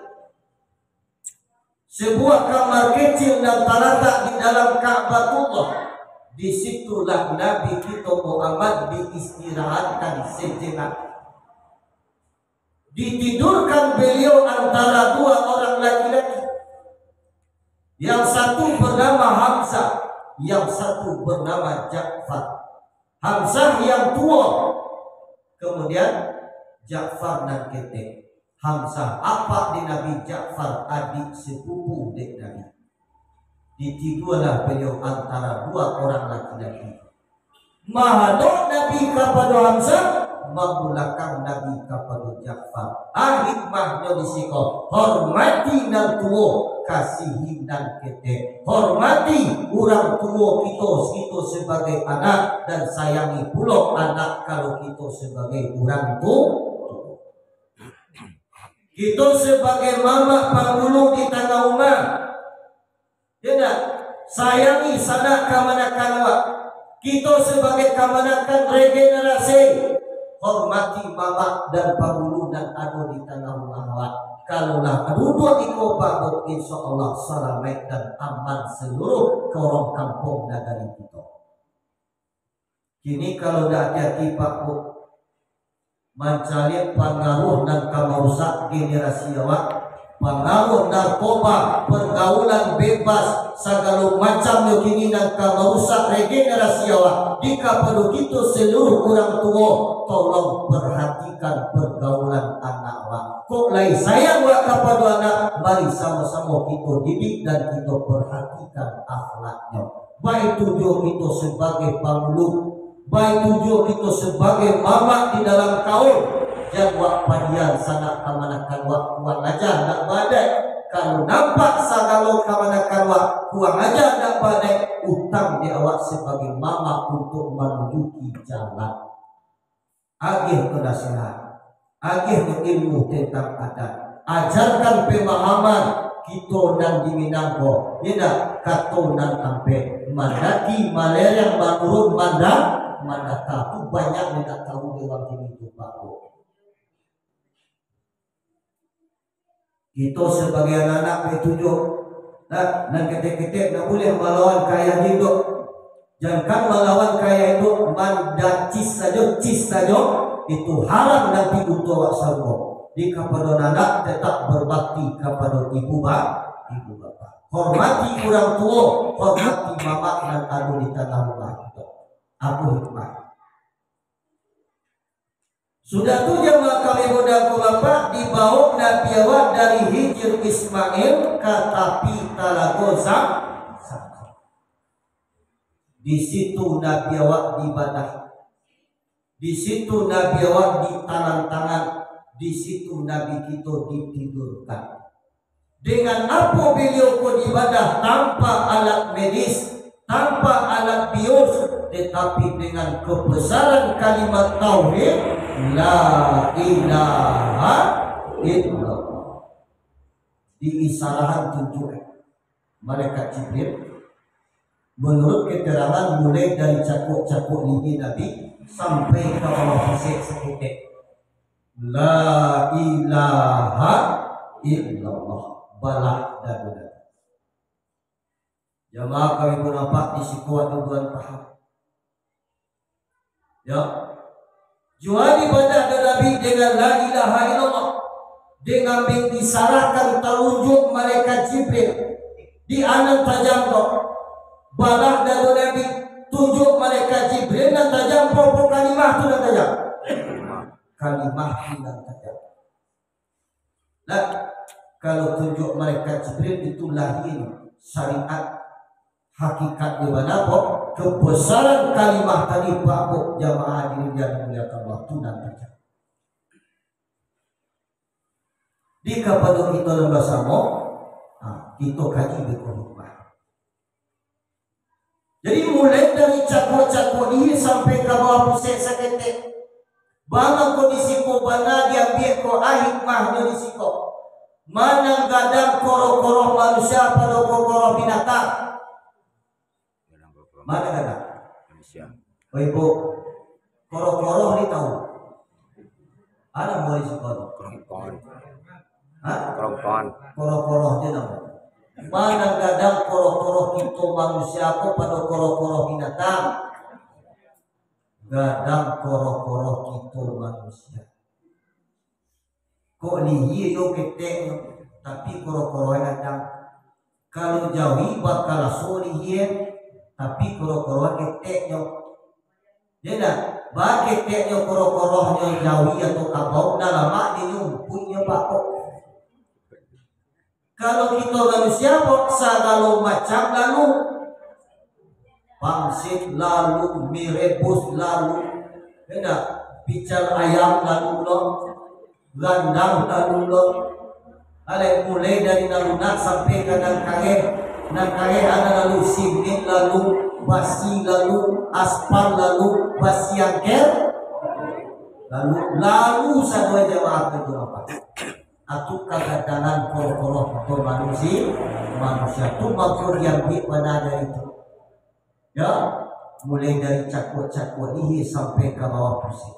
sebuah kamar kecil yang talatak di dalam Ka'batullah. Di situlah Nabi kito Muhammad diistirahatkan sejenak. Ditidurkan beliau antara dua orang laki-laki. Yang satu bernama Hamzah, yang satu bernama Ja'far. Hamzah yang tuo, kemudian Ja'far nan ketek. Hamzah apak di Nabi, Ja'far adik sepupu dek Nabi. Ditidualah beliau antara dua orang laki-laki. Mahadok Nabi kapado Hamzah, mabulakang Nabi kapado Ja'far. Ah, hikmahnyo di siko, hormati nan tuo, kasihi nan ketek. Hormati urang tuo kito, kito sebagai anak, dan sayangi pulo anak kalau kito sebagai urang tu-, tuo. Kito sebagai mamak pangulu di tangah umah, yo ndak? Sayangi sanak kamanakan awak. Kito sebagai kamanakan regenerasi, hormati mamak dan pangulu nan ado di tangah umah awak. Kalau lah duduak iko baru, insya Allah salamaik dan aman seluruh korong kampung nagari kito. Kini kalau dak hati-hati, Pak, Bu, mancaliak pangaruah nan ka marusak generasi awak, pangaruah narkoba, pergaulan bebas, sagalo macamnyo kini nan ka marusak regenerasi awak. Di kapado kito seluruh urang tuo, tolong perhatikan pergaulan anak awak. Kok lai sayang awak kapado anak, mari samo-samo kito didik dan kito perhatikan akhlaknyo. Baitu juo kito sabagai pangulu, baitu juo kito sabagai mamak di dalam kaum. Jan wak padian sanak kamanakan wak, kuang aja ndak baadaik. Kalau nampak sagalo kamanakan wak, kuang aja ndak baadaik, utang di awak sabagai mamak untuak manujuki jalan. Agiah tu nasihat, agiah tu ilmu tentang adat. Ajarkan pemahaman kito nan di Minang ko, indak kato nan ampek, mandaki, malereng, manurun, manda-, mandata. Tu banyak nan indak tahu di urang kini tu, Pak, Bu. Kito sabagai anak-anak, baitu juo, nah, nan ketek-ketek ndak buliah malawan ka ayah induak. Jankan malawan ka ayah induak, mandacis sajo, cis sajo, itu haram nanti untuak awak sarugo. Di kapado anak, tetap berbakti kapado ibu ba-, ibu bapa. Hormati urang tuo, hormati mamak nan ado di tangah rumah kito. Apo hikmah? Sudah tu, jamaah kami mudah ko Bapak, dibaok Nabi awak dari Hijir Ismail ka tapi Talago Zam-, Zamzam. Di situ Nabi awak dibadah. Di situ Nabi awak ditanam tangan. Di situ Nabi kito ditidurkan. Dengan apo beliau ko dibadah tanpa alat medis, tanpa alat bius, tetapi dengan kebesaran kalimat tauhid, La ilaha illallah. Diisarahan tunjuak malaikat Jibril, menurut keterangan, mulai dari cakuak-cakuak lihia Nabi sampai ka bawah pusek saketek. La ilaha illallah. Balah dado Nabi. Jamaah kami pun nampak di siko ado duan paham. Ya. Juo dibadah dek Nabi dengan la ilaha illallah. Dengan disarahkan talunjuak malaikat Jibril di anan tajam ko. Balah dado Nabi, tunjuak malaikat Jibril nan tajam, apo kalimah tu nan tajam? Kalimah tu nan tajam. Nah, kalau tunjuak malaikat Jibril itu lahir syariat hakikat di mana, kok? Kebesaran kalimah tadi, Bapak jamaah hadirin yang dimuliakan Allah, tu nan tajam. Di kapado kito nan basamo, ha, kito kaji beko hikmah. Jadi, mulai dari cakuak-cakuak lihia sampai ka bawah pusek saketek. Bana ko di siko, bana diambiak ko, ah, hikmahnyo di siko. Ma nan gadang koroh-koroh manusia pado koroh-koroh binatang? Ma nan gadang? Manusia. Oh, ibu. Koroh-koroh ni tahu? Ado mulai siko tu. Kerongkongan. Hah? Kerongkongan. Koroh-koroh je namo. Ma nan gadang koroh-koroh kito manusia ko pado koroh-koroh binatang? Gadang koroh-koroh kito manusia. Kok lihia yo ketek, tapi koroh-koroh gadang. Kalau jawi bakaraso lihia, Tapi kuro-kuro keteknyo. Yo ndak? Baketeknyo kuro-kuronyo jawi atau kabau, nan lamak dinyo umpuiknyo, Pak, kok. Kalau kito manusia, kok, sagalo macam lalu. Pangsit lalu, mi rebus lalu. Yo ndak? Pical ayam lalu lo. Randang lalu lo. Alek, mulai dari nan lunak sampai ka nan kareh. Nan kareh ado lalu, singit lalu, basi lalu, aspal lalu, basi angker lalu, lalu sadonyo jamaah tu apa? Atu kagadangan kuro-kuro kito manusia, manusia tu mako diambiak bana dari tu. Yo, mulai dari cakuak-cakuak lihia sampai ka bawah pusik.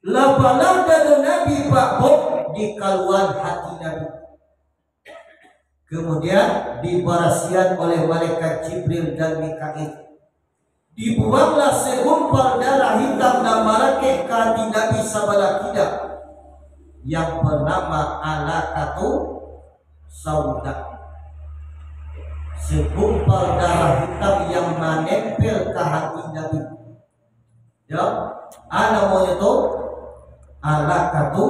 Lah balah dado Nabi, Pak, bok, dikaluan hati Nabi. Kemudian dibarasiahan oleh malaikat Jibril dan Mikail. Dibuanglah segumpal darah hitam nan marakek ka hati Nabi sabalah kida, yang bernama Alaqatu Sauda. Segumpal darah hitam yang manempel ka hati Nabi. Yo, a namonyo tu Alaqatu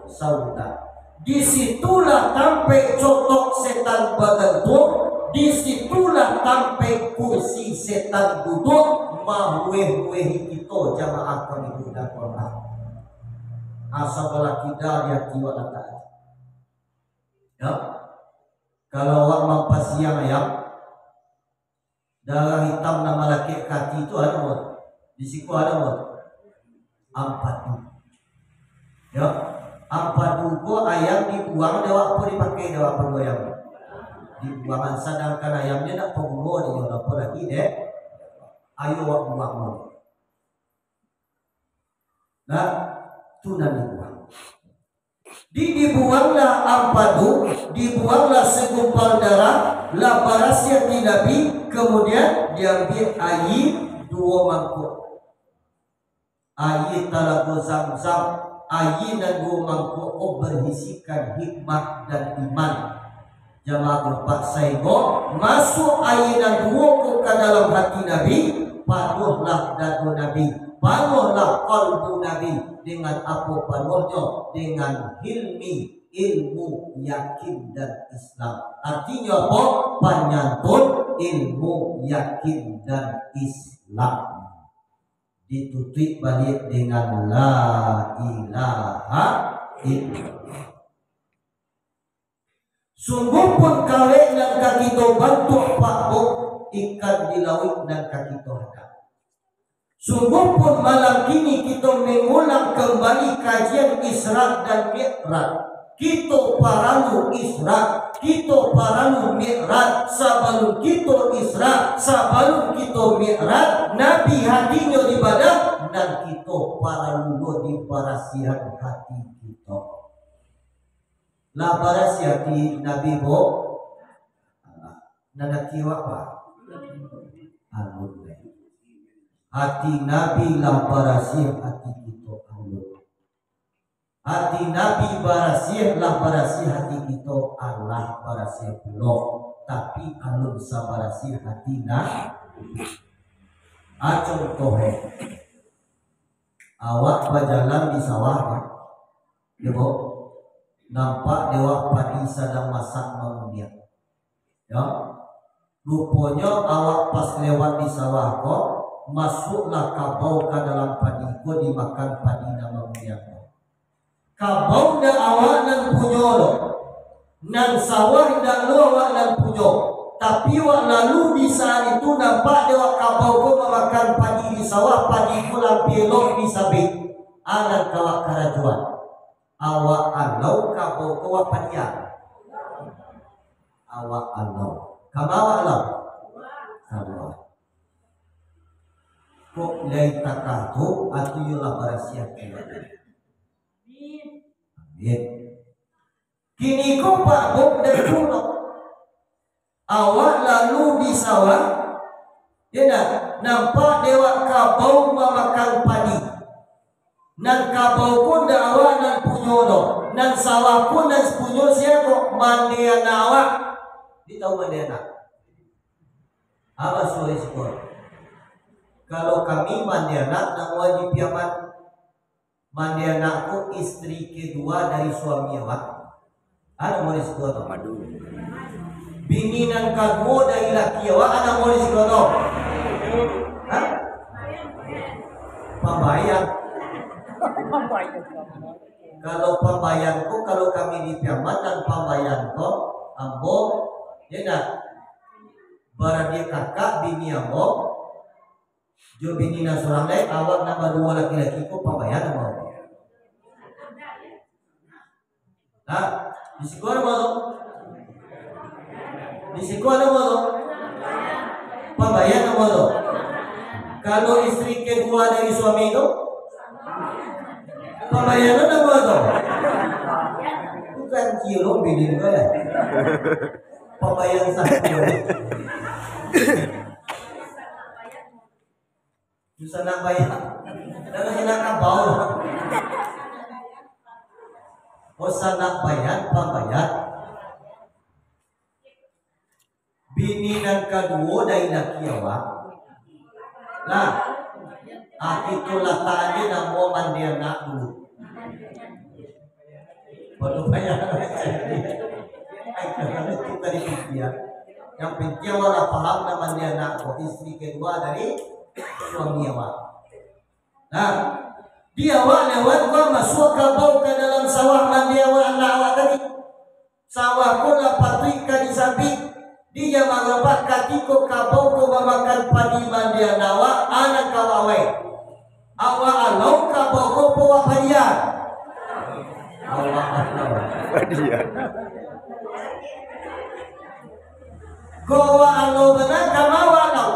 Sauda. Di situlah tampek cotok setan bagantuang, di situlah tampek kursi setan duduak, mahueh-huehi kito jamaah kami budak Allah. Asa balah kida di hati wak latak. Yo. Kalau awak mampasiang ayam, darah hitam nan malakek ka ati tu ado, Bos? Di siko ado, Bos? Ampadu. Yo, ampadu ko ayam dibuang dek awak, apo dipakai dek awak, ampadu ayam? Dibuangan, sadangkan ayamnyo ndak paguno dek inyo, apo lagi dek, ayo awak buang dulu. Nah, tu nan dibuang. Di, dibuanglah ampadu, dibuanglah segumpal darah, lah barasiah ati Nabi, kemudian diambiak aia duo mangkok. Aia talago Zamzam, aia nan duo mangkok ko barisikan hikmah dan iman. Jamaah Bapak, sainggo masuak aia nan duo ko ka dalam hati Nabi, panuahlah dado Nabi, panuahlah kalbu Nabi. Dengan apo panuahnyo? Dengan hilmi, ilmu, yakin, dan Islam. Artinyo apo? Panyantun, ilmu, yakin, dan Islam. Ditutuik baliak dengan la ilaha illallah. Sungguahpun kawek nan ka kito bantuak, Pak Buk, ikan di lauik nan ka kito hadang. Sungguahpun malam kini kito mangulang kambali kajian Isra dan Mi'raj. Kito paralu Isra, kito paralu Mi'raj. Sabalun kito Isra, sabalun kito Mi'raj, Nabi hatinyo di badan, nan kito paralu lo di barasiahan hati kito. Lah barasiah ati Nabi, Buk? Alah. Nan ati awak, Pak? Alun, lai. Ati Nabi lah barasiah, ati kito alun. Ati Nabi barasiah, lah barasiah, ati kito alah barasiah pulo. Tapi alun sabarasiah ati Nabi. A, contoh, eh. Awak bajalan di sawah, Pak. Yo, Buk? Nampak dek awak padi sadang masak manguniak. Yo. Ruponyo awak pas lewat di sawah ko, masuaklah kabau ka dalam padi ko, dimakan padi nan manguniak ko. Kabau ndak awak nan punyo lo, nan sawah ndak lo awak nan punyo. Tapi awak lalu di saat itu, nampak dek awak kabau ko mamakan padi di sawah, padi ko lah ampia elok disabik. A nan ka awak karajoan? Awak alau kabau ko, awak padian? Awak alau. Kama awak alau? Kaluar. Kok lai takah tu, ati yo lah barasiah. Amin. Kini ko, Pak Buk, dan pulo. Awak lalu di sawah, yo ndak? Nampak dek awak kabau mamakan padi. Nan kabau ko ndak awak nan punyo doh. Nan sawah ko nan punyo sia ko? Mandeanak awak. Di tahu mandeanak? Apo suai siko? Kalau kami mandianak namo Haji Piaman, mandianak ko istri kedua dari suami awak. Ado namo di siko tu? Madu. Bini nan kaduo dari laki awak, ado namo di siko tu? Hah? Pambayang. Kalau pambayang ko, kalau kami di Piaman nan pambayang ko, ambo, ya ndak? Baradiak kakak bini ambo, jo bini nan surang lai, awak nan baduo laki-laki ko pambayang ambo. Nah, di siko ado namo tu? Di siko ado namo tu? Pambayang namo tu? Kalau istri kedua dari suami tu? Pambayang namo tu? Bukan kiro bini tu ya. Pambayang satu. Susah nak bayar. Dan susah nak kabau. Oh, sanak bayar, pambayar. Bini nan kaduo dari laki awak. Nah, ah, kito latak aja namo mandianak dulu. Baru bayar. Ai, jangan itu tadi pikia. Yang penting awak lah paham namo mandianak ko, istri kedua dari suami awak. Nah, di awak lewat ko masuak kabau ka dalam sawah mandianak awak tadi. Sawah ko lah patuik ka di samping. Di jamaah rapat katiko kabau ko mamakan padi mandianak awak, anak awak wai. Awak alau kabau ko po awak padian. Awak alau. Padian. Ko awak alau bana ka ma awak alau?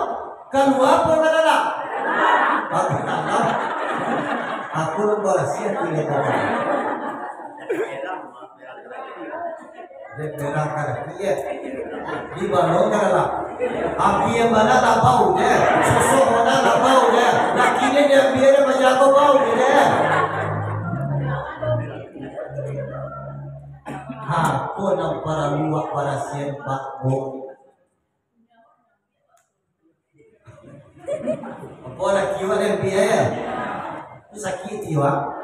Kalua po ka dalam? Ka dalam. Aku lumba rasiah tu ya. Dek berang ka laki, eh. Di balong ka dalam. Api yang bana lah bau, eh. Sosok bana lah bau, eh. Laki ni dia biar dia bajago bau, eh. Ha, ko nan paralu awak barasian, Pak, Bu. Apo laki awak den api, eh? Tu sakik ati awak.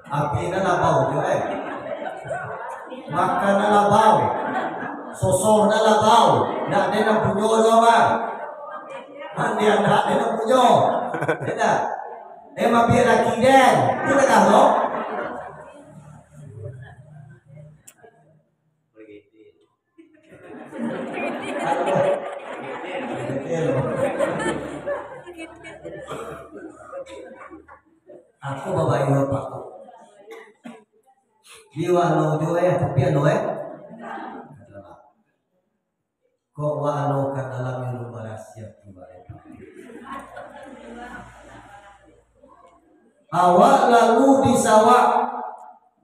Api nan labau jo, eh. Makan nan labau. Sosoh nan labau. Ndak ado nan punyo doh, Bang. Mandi ndak ado nan punyo. Yo ndak? Eh, mabiak laki den. Tu dah lo. Aku babayua, Pak. Di walau jo, eh, tapi anu, eh. Kok walau ka dalam ilmu barasiah tu, Pak. Awak lalu di sawah.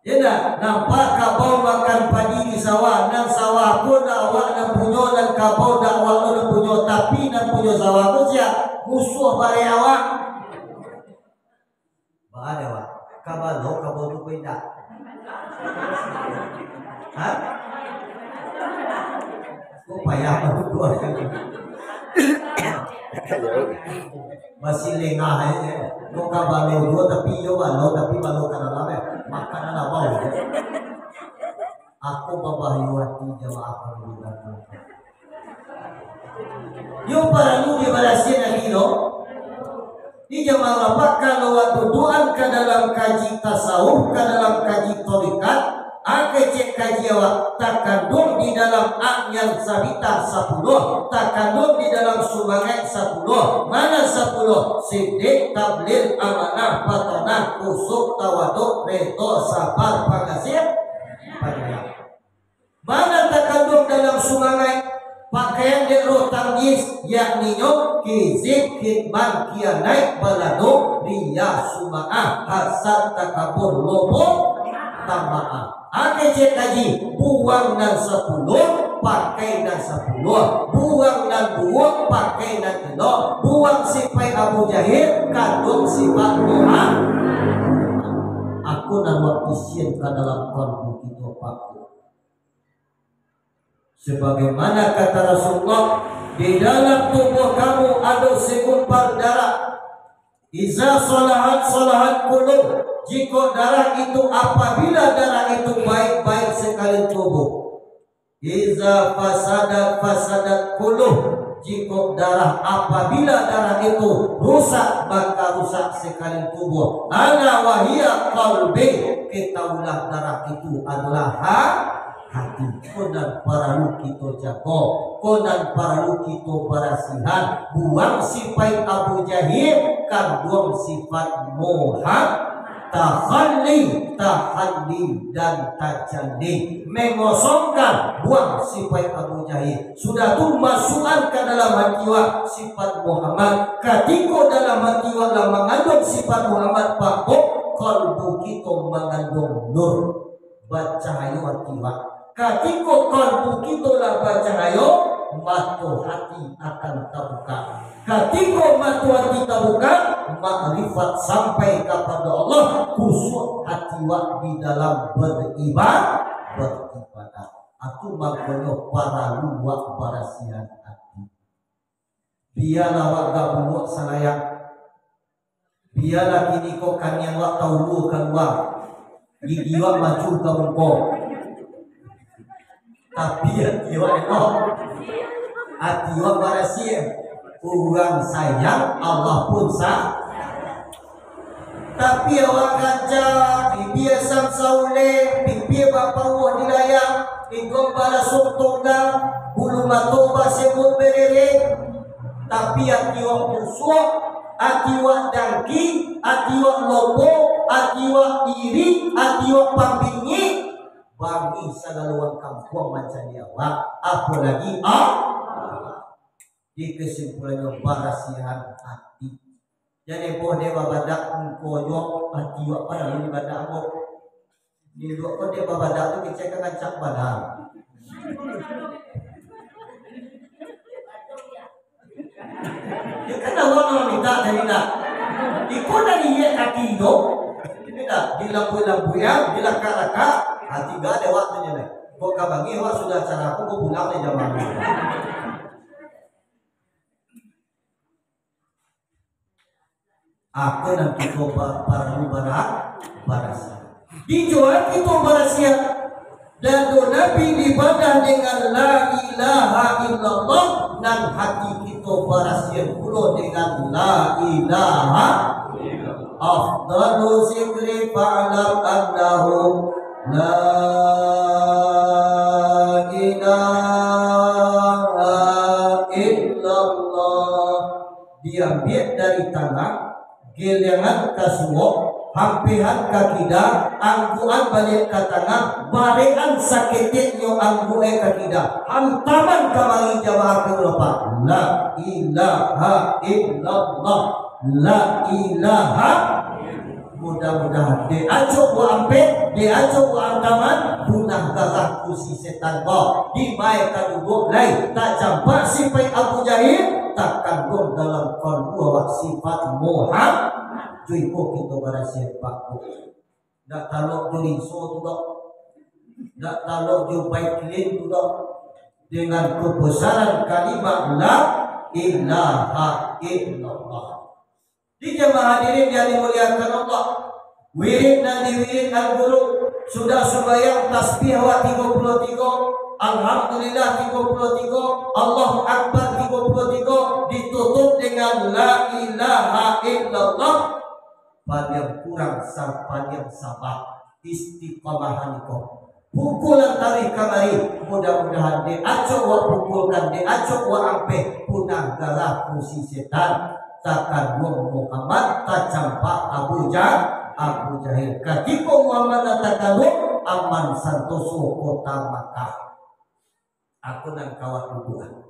Yo ndak? Nampak kabau makan padi di sawah. Nan sawah pun ndak awak nan punyo, nan kabau ndak awak nan punyo, tapi nan punyo sawah tu sia? Musuah bareh awak. Baa dek awak? Ka balo kabau tu ko indak? Ha? Ko payah baduduak. Masih lengah aja. Ko ka balo juo, tapi iyo balo, tapi balo ka dalam, eh. Makan alah bau. Aku babayua ati jamaah kamudian. Yo paralu dibarasian lagi lo. Di jamaah rapat, kalau awak dudukan ka dalam kaji tasawuf, ka dalam kaji tarekat, ah, kecek kaji awak, takanduang di dalam A'yan Sabitah sapuluah, takanduang di dalam Sumangaik sapuluah, ma nan sapuluah, sidik, tablig, amanah, patonah, khusyuk, tawaduk, ridho, sabar, pangasih, panyayang. Ma nan takanduang dalam Sumangaik, pakaian dek roh tamyiz, yakninyo kizib, kitman, khianaik, balado, riya, sum'ah, hasad, takabur, lobo, tamaah. Ah, kecek kaji, buang nan sapuluah, pakai nan sapuluah, buang nan buruak, pakai nan elok, buang sipaik Abu Jahil, kanduang sipaik Muhammad. Aku nan wak isian ka dalam kalbu kito, Pak. Sebagaimana kata Rasulullah, di dalam tubuh kamu ado segumpal darah. Iza salahat, salahat kuluh. Jikok darah itu, apabila darah itu baik, baik sekalian tubuh. Iza fasadat, fasadat kuluh. Jikok darah, apabila darah itu rusak, maka rusak sekalian tubuh. Ala wahiya qalbi. Ketahuilah, darah itu adalah ha-, hati. Ko nan paralu kito jago, ko nan paralu kito barasihan. Buang sipaik Abu Jahil, kanduang sifat Muhammad. Takhalli, tahalli, dan tajalli. Mengosongkan, buang sipaik Abu Jahil. Sudah tu, masuakan ka dalam hati wak sifat Muhammad. Katiko dalam hati wak lah manganduang sifat Muhammad, mako kalbu kito manganduang nur. Bacahayo hati wak. Katiko kalbu kito lah bacahayo, mato hati akan tabuka. Katiko mato hati tabuka, makrifat sampai kapado Allah, kusuak hati wak di dalam beriba-, beribadah. Itu mangkonyo paralu wak barasihan hati. Bialah wak gabunuak salayang. Bialah kini ko kaniang wak taulua kalua, gigi wak maju ka muko. Tapi ati wak elok. Ati wak barasiah. Urang sayang, Allah pun sa-, Tapi awak rancak, pipia samsauleh, pipia bapauah di layang, igong barasuang tunggang, bulu mato basemut berereh. Tapi ati wak busuak, ati wak dangki, ati wak lobo, ati wak iri, ati wak pambingik, bangih sagalo urang kampuang mancari awak, apolagi Allah. Di kesimpulannyo, barasiahan ati. Jadi, boh dek babadak muko jo, ati wak paralu dibadak ko. Di luak ko dek babadak tu kecek ka rancak badan. Yo kan awak nan minta tadi dah. Iko dari ye kaki tu. Ini dah, dilambuik-lambuik, ya, dilakak-lakak, ha, tiga dek awak tu je, nah. Kok ka bangih awak sudah acara aku, kok pulang dek jamaah. Apo nan kito pa-, paralu bara-, barasiah? Dijual kito barasiah. Dado Nabi dibadah dengan la ilaha illallah, nan hati kito barasiah pulo dengan la ilaha illallah. Afdalu zikri fa'lam annahu la ilaha illallah. Diambiak dari tangah, giliangan ka suok, hampihan ka kida, angguan baliak ka tangah, barekan saketeknyo angguan ka kida, hantaman kamari jamaah ka ulapa. La ilaha illallah. La ilaha. Mudah-mudahan, dek acok wa ampek, dek acok wa antaman, punah gagah kusi setan ko. Dimae ka duduak lai, tacampak sipaik Abu Jahil, takanduang dalam kalbu awak sifat Muhammad. Jo iko kito barasiah, Pak, Bu. Ndak talok jo rinso tu doh. Ndak talok jo baiklin tu doh. Dengan kebesaran kalimat la ilaha illallah. Di jamaah hadirin yang dimuliakan Allah, wirid nan diwirid Al-Guru, sudah sumbayang tasbih awak tigo puluah tigo, Alhamdulillah tigo puluah tigo, Allahu Akbar tigo puluah tigo, ditutup dengan la ilaha illallah, paliang kurang sapaliang sabar, istiqamahan ko. Pukulan taruih kamari, mudah-mudahan dek acok wak pukulkan, dek acok wak ampeh, punah gagah kusi setan, takanduang Muhammad, tacampak Abu Ja-, Abu Jahil. Katiko Muhammad lah takanduang, aman santoso kota Makkah. Aku nan kawat duduak.